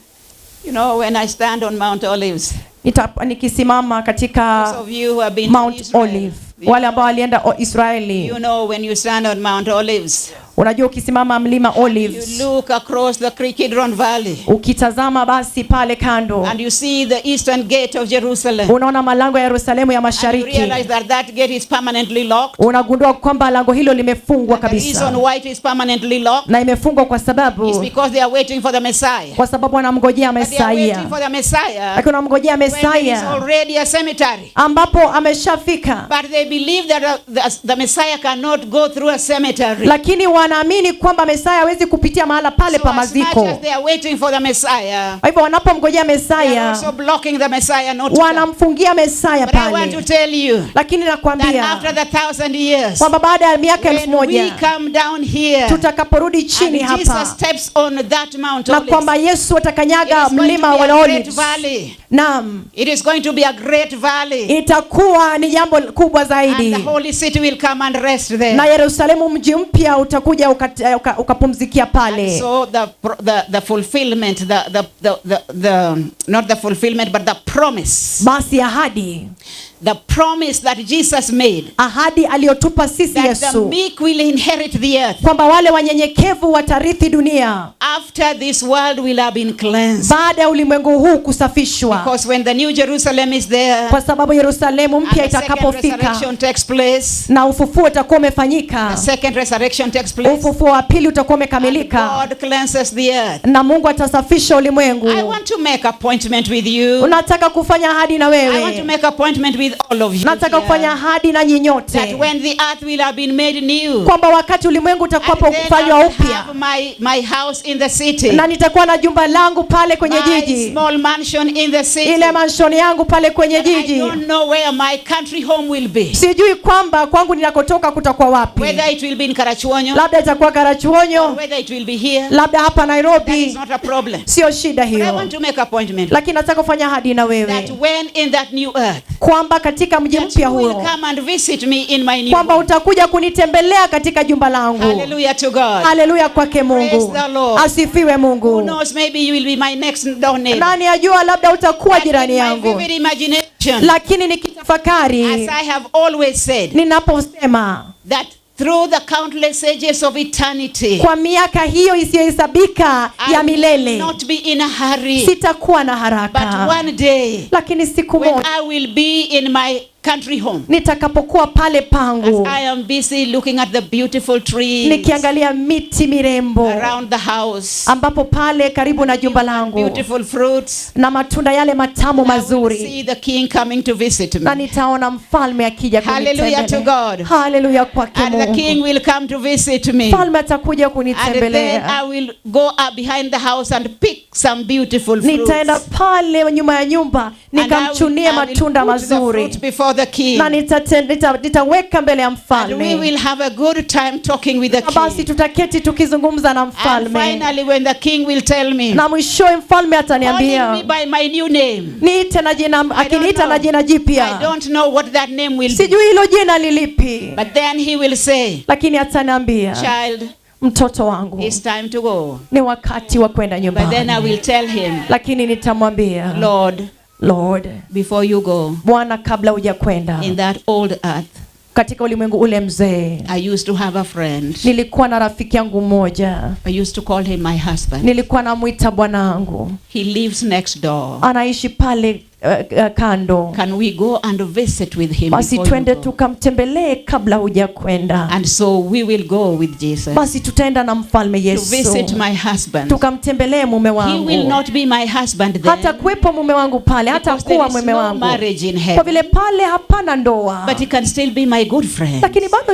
When I stand on Mount Olives, Nikisimama those katika of you who have been to Mount Israel, Olive, wale ambao walienda Israeli, when you stand on Mount Olives, unajua ukisimama mlima you Olives, look across the Kidron Valley ukitazama basi pale kando, and you see the eastern gate of Jerusalem. Unaona malango ya Yerusalemu ya And you mashariki, realize that that gate is permanently locked. Unagundua kwamba lango hilo limefungwa And the reason kabisa, why it is permanently locked na imefungwa kwa is sababu because they are waiting for the Messiah. kwa sababu wanamngojea But they are Mesaia, waiting for the Messiah lakini wanamngojea when there is Mesaia already a cemetery. Ambapo ameshafika, But they believe that the Messiah cannot go through a cemetery. Lakini wanaamini kwamba Mesaya hawezi kupitia mahala pale So pa as much maziko. as they are waiting for the Messiah, Kwa hivyo wanapomngojea they are Mesaya also blocking the Messiah not to come. Wanamfungia Mesaya But I want to pale, tell you lakini that nakwambia after the 1,000 years, kwamba baada ya miaka elfu when we moja come down here, tutakaporudi chini and Jesus hapa steps on that Mount na Olives, kwamba Yesu it atakanyaga is going to mlima be wa a great Olives. valley. Naam, It is going to be a great valley. Itakuwa ni jambo kubwa And zaidi, the holy city will come and rest there. Na Yerusalemu mji mpya utakuja ukapumzikia And pale. so the fulfillment, the, not the fulfillment, but the promise. Basi ahadi, The promise that Jesus made, ahadi aliyotupa sisi that the Yesu meek will inherit the earth kwamba wale wanyenyekevu watarithi dunia after this world will have been cleansed. Baada ya ulimwengu huu kusafishwa, Because when the new Jerusalem is there, kwa sababu Yerusalemu and mpya the second itakapofika resurrection takes place, na ufufuo utakuwa umefanyika, the second resurrection takes place, ufufuo wa pili utakuwa and umekamilika, God cleanses the earth. Na Mungu atasafisha ulimwengu. I want to make appointment with you. Unataka kufanya ahadi na I want to wewe, make appointment with all of you nataka here, kufanya ahadi na nyinyi that nyote when the earth will have been made new, kwamba wakati ulimwengu and then utakapofanywa I will upya have my house in the city, na nitakuwa na jumba langu pale kwenye my jiji, small mansion in the city. Ile mansion yangu pale kwenye But I jiji. don't know where my country home will be. Sijui kwamba kwangu ninakotoka kutakuwa wapi, Whether it will be in Karachuonyo, labda itakuwa Karachuonyo, whether it will be here, labda hapa that is Nairobi, not a problem. sio shida But I hiyo, want to make appointment lakini nataka kufanya ahadi na that wewe when in that new earth, kwamba katika mji that mpya you will huo come and visit me in my new kwamba home. utakuja kunitembelea katika jumba langu. Hallelujah to God. Haleluya kwake Mungu, Praise the Lord. Asifiwe Who Mungu. knows, maybe you will be my next door neighbor. Nani ajua, labda utakuwa But jirani in my yangu, vivid imagination, lakini nikitafakari, as I have always said, ninaposema that through the countless ages of eternity, kwa miaka hiyo isiyohesabika I ya will milele, not be in a hurry. Sitakuwa na But haraka, one day, lakini siku when moja I will be in my country home, Nitakapokuwa pale as pangu, I am busy looking at the beautiful trees nikiangalia miti mirembo around the house, ambapo pale karibu na jumba langu beautiful fruits, na matunda yale matamu I will mazuri, see the king coming to visit na me. nitaona mfalme akija Hallelujah to kunitembelea. God. Haleluya kwake And the king Mungu. will come to visit me. Mfalme atakuja And then kunitembelea. I will go up behind the house and pick some beautiful fruits. Nitaenda pale nyuma ya nyumba And I will- nikamchunie I will matunda put the mazuri fruit before the king. na nitaweka mbele ya And we mfalme, will have a good time talking with the na basi king. tutaketi tukizungumza na And mfalme, finally, when the king will tell me, na mwishowe mfalme calling me ataniambia by my new name. niite na jina, I don't akiniita na know. jina I jipya, don't know what that name will be. sijui hilo jina lilipi, But then he will say, lakini ataniambia, child, mtoto wangu, it's time to go. ni wakati wa kwenda But then I nyumbani. will tell him, Lakini nitamwambia, Lord, Lord, before you go, Bwana, kabla hujakwenda in that old earth, katika ulimwengu ule mzee, I used to have a friend. nilikuwa na rafiki yangu mmoja, I used to call him my husband. nilikuwa namwita bwanangu, He lives next door. anaishi pale kando. Can we go and visit with him Basi before you twende go? tukamtembelee kabla hujakwenda. And so we will go with Jesus Basi tutaenda na mfalme to visit Yesu my husband. tukamtembelee mume He will wangu. not be my husband then, Hata kuwepo mume wangu pale, hata because there kuwa is mume no wangu, marriage in kwa heaven. vile pale hapana ndoa, But he can still be my good friend. lakini bado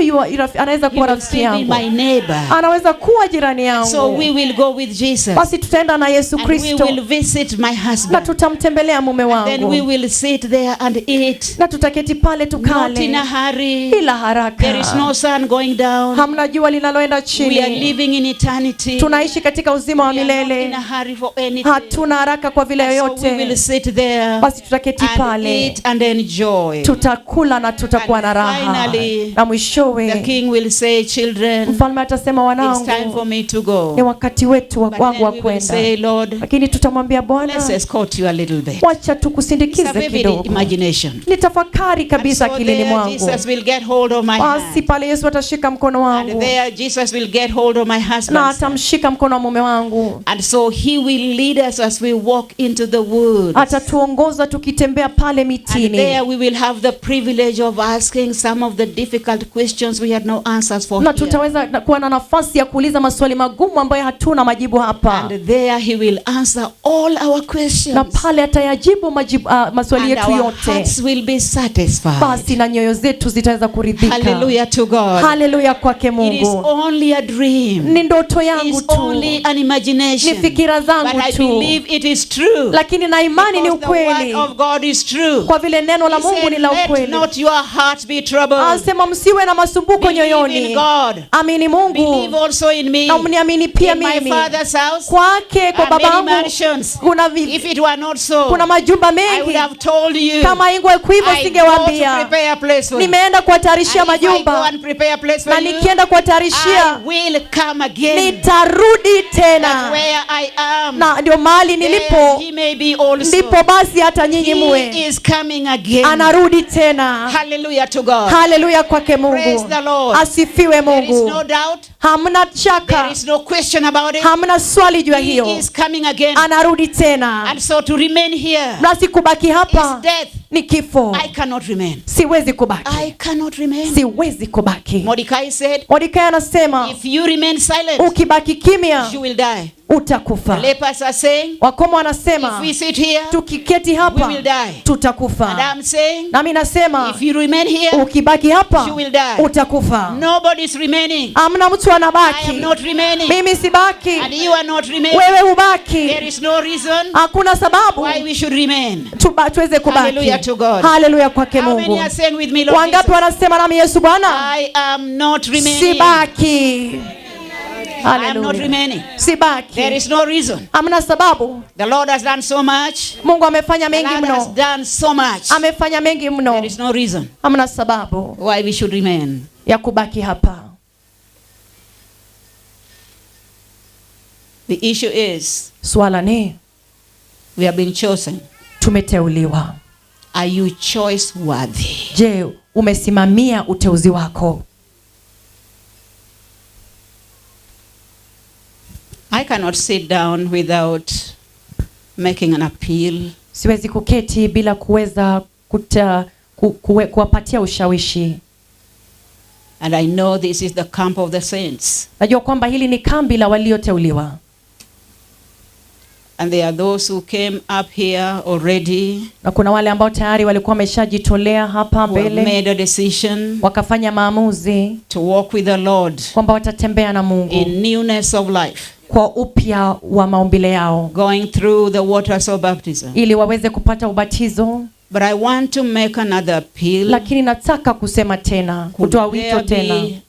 anaweza He kuwa will rafiki still be yangu, my neighbor. anaweza kuwa jirani So we yangu. will go with Jesus. Basi tutaenda na Yesu And we Kristo will visit my na husband. tutamtembelea mume Then we wangu will sit there and eat. na tutaketi pale Not in tukale a hurry. bila haraka. There is no sun going down. Hamna jua linaloenda We are chini. living in eternity. Tunaishi katika uzima wa We are not in milele, a hurry for anything. hatuna haraka kwa vile So we will yoyote. sit there Basi tutaketi and pale, eat and enjoy. tutakula na tutakuwa na And raha, finally, na mwishowe The king will say, children, mfalme atasema, it's time for wanangu, me to go. ni wakati wetu But wangu then wa we will kwenda. say, Lord, Lakini tutamwambia let's Bwana, escort you a little bit. wacha It's a tukusindikize vivid kidogo. imagination. Ni tafakari And kabisa so akilini there mwangu. Jesus will get hold of my Basi hand. pale Yesu atashika mkono And wangu there Jesus will get hold of my na husband. atamshika mkono wa mume wangu, And so he will lead us as we walk into the woods. atatuongoza tukitembea pale And mitini, there we will have the privilege of asking some of the difficult questions we had no answers for na here. tutaweza kuwa na nafasi ya kuuliza maswali magumu ambayo hatuna majibu hapa, And there he will answer all our questions. na pale atayajibu majibu, maswali And yetu our yote. hearts will be satisfied. Basi na nyoyo zetu zitaweza kuridhika. Hallelujah to God. Haleluya kwake It is Mungu. only a dream. Ni ndoto yangu It's tu, only an imagination. ni fikira But zangu I tu, believe it is true. lakini na imani ni Because the word ukweli, of God is true. kwa vile neno la He Mungu said, ni la let ukweli. not your heart be troubled. Anasema msiwe na masumbuko Believe in nyoyoni, God. amini Believe Mungu also in me. na mniamini pia In my mimi. father's house Kwake kwa are many babangu mansions. kuna, If it were not so, kuna majumba I would mengi. have told you. Kama ingekuwa hivyo I go to singewaambia. prepare a place for you. Nimeenda kuwatayarishia And if I go majumba, and prepare a place na for you, nikienda kuwatayarishia I will come again. nitarudi That tena, where I am, na ndio mahali there nilipo he may be also. ndipo basi hata nyinyi He muwe. is coming again. Anarudi tena. Hallelujah to God. Haleluya kwake Praise Mungu, the Lord. asifiwe There is Mungu. no doubt. Hamna There shaka, is no question about it. hamna swali juu ya He hiyo. is coming again. Anarudi tena, And so to remain here nasi kubaki is hapa death. ni kifo. I cannot remain. Siwezi kubaki, I cannot remain. siwezi kubaki. Mordecai said, Mordekai anasema if you remain silent, ukibaki kimya you will die. utakufa. Lepers are saying, Wakoma if wanasema we sit here, tukiketi we hapa will die. And tutakufa. I'm saying, Nami nasema if you remain here, ukibaki hapa you will die. utakufa. Nobody's remaining. Hamna mtu I am anabaki, not remaining. mimi sibaki, And you are not remaining. wewe hubaki. There is no reason Hakuna sababu why we should remain. tuweze kubaki. Hallelujah to God. Haleluya kwake How many Mungu. are saying with me, Lord Wangapi Jesus, wanasema nami Yesu Bwana, I am not remaining. sibaki. I am not Haleluya, remaining. There sibaki. is no reason. Hamna sababu. The Lord has done so much. Mungu amefanya The mengi Lord has mno, done so much. amefanya mengi mno. There is no reason Hamna sababu why we should remain. ya kubaki hapa. The issue is Swala ni we have been chosen. tumeteuliwa. Are you choice worthy? Je, umesimamia uteuzi wako? I cannot sit down without making an appeal Siwezi kuketi bila kuweza Kuwapatia ushawishi. And I know this is the camp of the saints. Najua kwamba hili ni kambi la walioteuliwa. And there are those who came up here already, Na kuna wale ambao tayari walikuwa wameshajitolea hapa who have mbele, made a decision wakafanya maamuzi to walk with the Lord kwamba watatembea na Mungu in newness of life, kwa upya wa maumbile yao, going through the waters of baptism. ili waweze kupata ubatizo. But I want to make another appeal. Lakini nataka kusema tena, kutoa Could wito there tena. be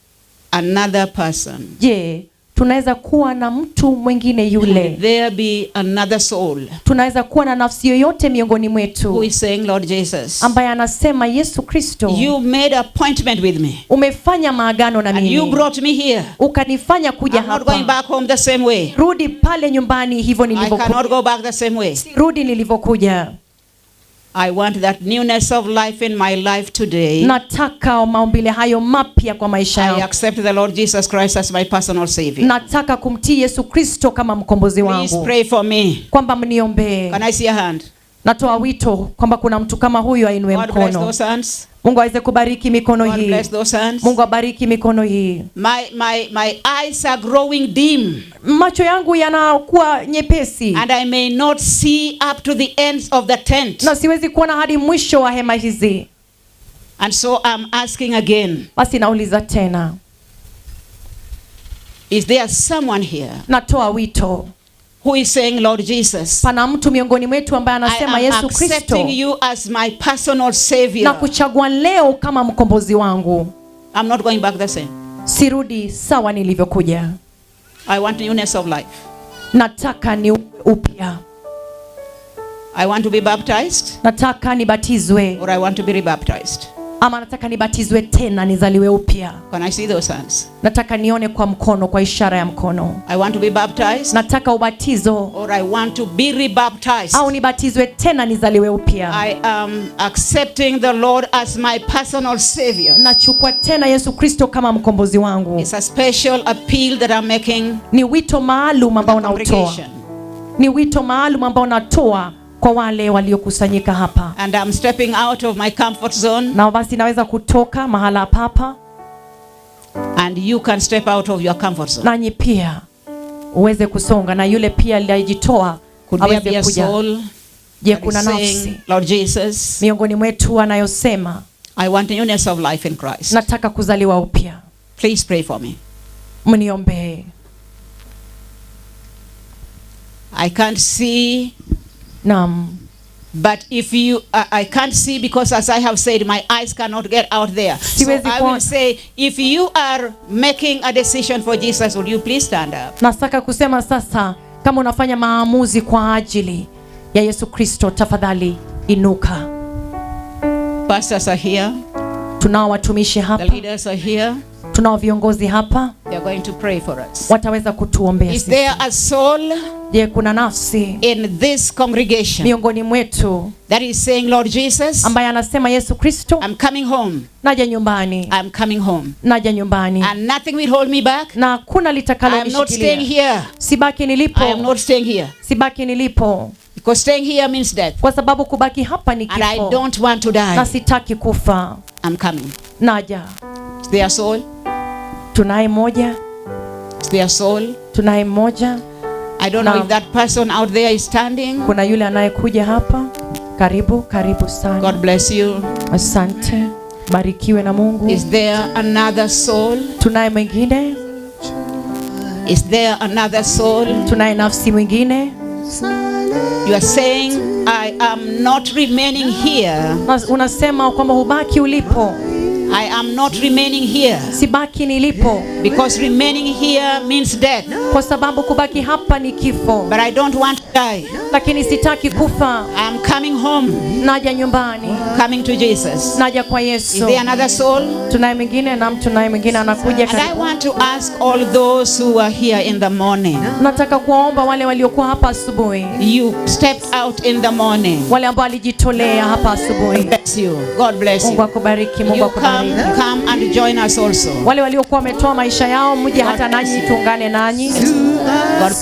another person? Je, tunaweza kuwa na mtu mwingine Could yule? there be another soul Tunaweza kuwa na nafsi yoyote miongoni who mwetu is saying, Lord Jesus, ambaye anasema, Yesu Kristo, you made appointment with me umefanya maagano na and you mimi, brought me here. ukanifanya kuja I'm not going hapa. back home the same way. Rudi pale nyumbani hivyo I cannot nilivyokuja, go back the same way. rudi nilivyokuja. I want that newness of life in my life today. Nataka maumbile hayo mapya kwa maisha I yangu. accept the Lord Jesus Christ as my personal savior. Nataka kumtii Yesu Kristo kama mkombozi Please wangu, pray for me. kwamba mniombee. Can I see a hand? Natoa wito kwamba kuna mtu kama huyu ainue God bless mkono. those hands. Mungu aweze kubariki mikono God hii. bless those hands. Mungu abariki mikono hii. My eyes are growing dim Macho yangu yanakuwa nyepesi and I may not see up to the ends of the tent. na siwezi kuona hadi mwisho wa hema hizi. And so I'm asking again, Basi nauliza tena, is there someone here natoa wito, who is saying, Lord Jesus, pana mtu miongoni mwetu ambaye I anasema, am Yesu Kristo, accepting you as my personal na savior. kuchagua leo kama mkombozi wangu, I'm not going back the same. sirudi sawa nilivyokuja. I want newness of life. Nataka ni upya, I want to be baptized nataka nibatizwe, or I want to be rebaptized. ama nataka nibatizwe tena, nizaliwe upya. Can I see those hands? Nataka nione kwa mkono, kwa ishara ya mkono. I want to be baptized Nataka ubatizo or I want to be rebaptized. au nibatizwe tena, nizaliwe upya. I am accepting the Lord as my personal savior. Nachukua tena Yesu Kristo kama mkombozi wangu. It's a special appeal that I'm making Ni wito maalum to ambao the nautoa, congregation. ni wito maalum ambao natoa kwa wale waliokusanyika hapa, And I'm stepping out of my comfort zone, na basi naweza kutoka mahala papa, and you can step out of your comfort zone. nanyi pia uweze kusonga, na yule pia aliyejitoa Could there be aweze a kuja. soul Je, that kuna is nafsi saying, Lord Jesus, miongoni mwetu anayosema I want newness of life in Christ. nataka kuzaliwa upya? Please pray for me. Mniombee. I can't see, Naam, but if you, I can't see because, as I have said, my eyes cannot get out there. So Siwezi I will kuona. say, if you are making a decision for Jesus, would you please stand up? nataka kusema sasa, kama unafanya maamuzi kwa ajili ya Yesu Kristo, tafadhali inuka. Pastors are here, Tunao watumishi the hapa, leaders are here. tunao viongozi hapa, They are going to pray for us. wataweza kutuombea Is sisi. there a soul Je, kuna nafsi in this congregation miongoni mwetu that is saying, Lord Jesus, ambaye anasema Yesu Kristo, I'm coming home. naja nyumbani, I'm coming home. naja nyumbani, And nothing will hold me back. na hakuna I am not staying litakalonishikilia. here. Sibaki I am nilipo, not staying here. sibaki nilipo, Because staying here means death. kwa sababu kubaki hapa ni And I kifo don't want to na die. sitaki kufa. I'm coming. Naja. Is there a soul? Tunaye mmoja, Is there a soul? tunaye mmoja. I don't know Naam. if that person out there is standing. Kuna yule anayekuja hapa. Karibu, karibu sana. God bless you. Asante, barikiwe na Mungu. Is there another soul? Tunaye mwingine, Is there another soul? tunaye nafsi mwingine. You are saying, I am not remaining here. Na unasema kwamba hubaki ulipo, I am not remaining here. sibaki nilipo, Because remaining here means death. kwa sababu kubaki hapa ni kifo, But I don't want to die. lakini sitaki kufa. I am coming home, Naja nyumbani, coming to Jesus. naja kwa Is Yesu. there another soul? Tunaye mwingine, naam, tunaye mwingine anakuja. And I Karibu. want to ask all those who are here in the morning. Nataka kuwaomba wale waliokuwa hapa asubuhi, You stepped out in the morning. wale ambao walijitolea hapa asubuhi. Bless you. God bless Mungu you. akubariki, Mungu You akubariki. come and join us also. Wale waliokuwa wametoa maisha yao, mje hata nanyi tuungane nanyi. God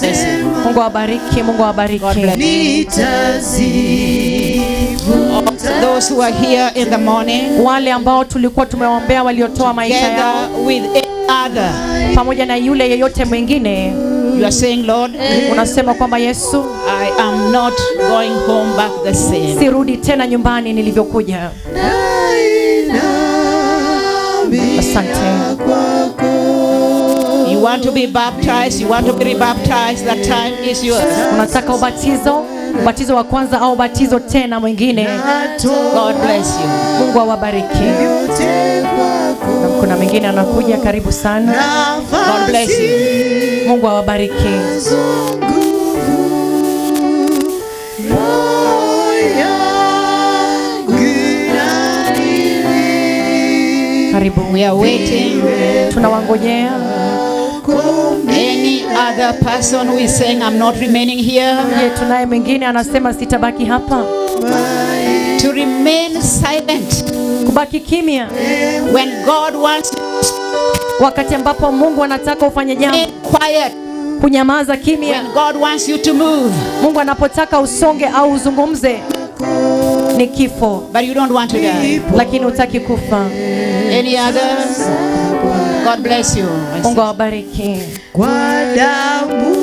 bless you. Mungu awabariki, Mungu awabariki. God bless. Nitazivuta Those who are here in the morning, Wale ambao tulikuwa tumewaombea waliotoa maisha yao together with any other, pamoja na yule yeyote mwingine, you are saying, "Lord, unasema kwamba Yesu, I am not going home back the same." sirudi tena nyumbani nilivyokuja. Asante. You want to be baptized, you want to be rebaptized, that time is yours. Unataka ubatizo, ubatizo wa kwanza au ubatizo tena mwingine? God bless you. Mungu awabariki. Na kuna mwingine anakuja, karibu sana. God bless you. Mungu awabariki. Karibu. We are waiting. Tunawangojea. Any other person who is saying, "I'm not remaining here"? Je, tunaye mwingine anasema sitabaki hapa? To remain silent Kubaki kimya when God wants you wakati ambapo Mungu anataka ufanye to jambo, remain quiet, kunyamaza kimya. when God wants you to move, Mungu anapotaka usonge au uzungumze ni kifo, but you don't want to die. Lakini hutaki kufa. Any other? God bless you. Mungu awabariki. Kwa damu.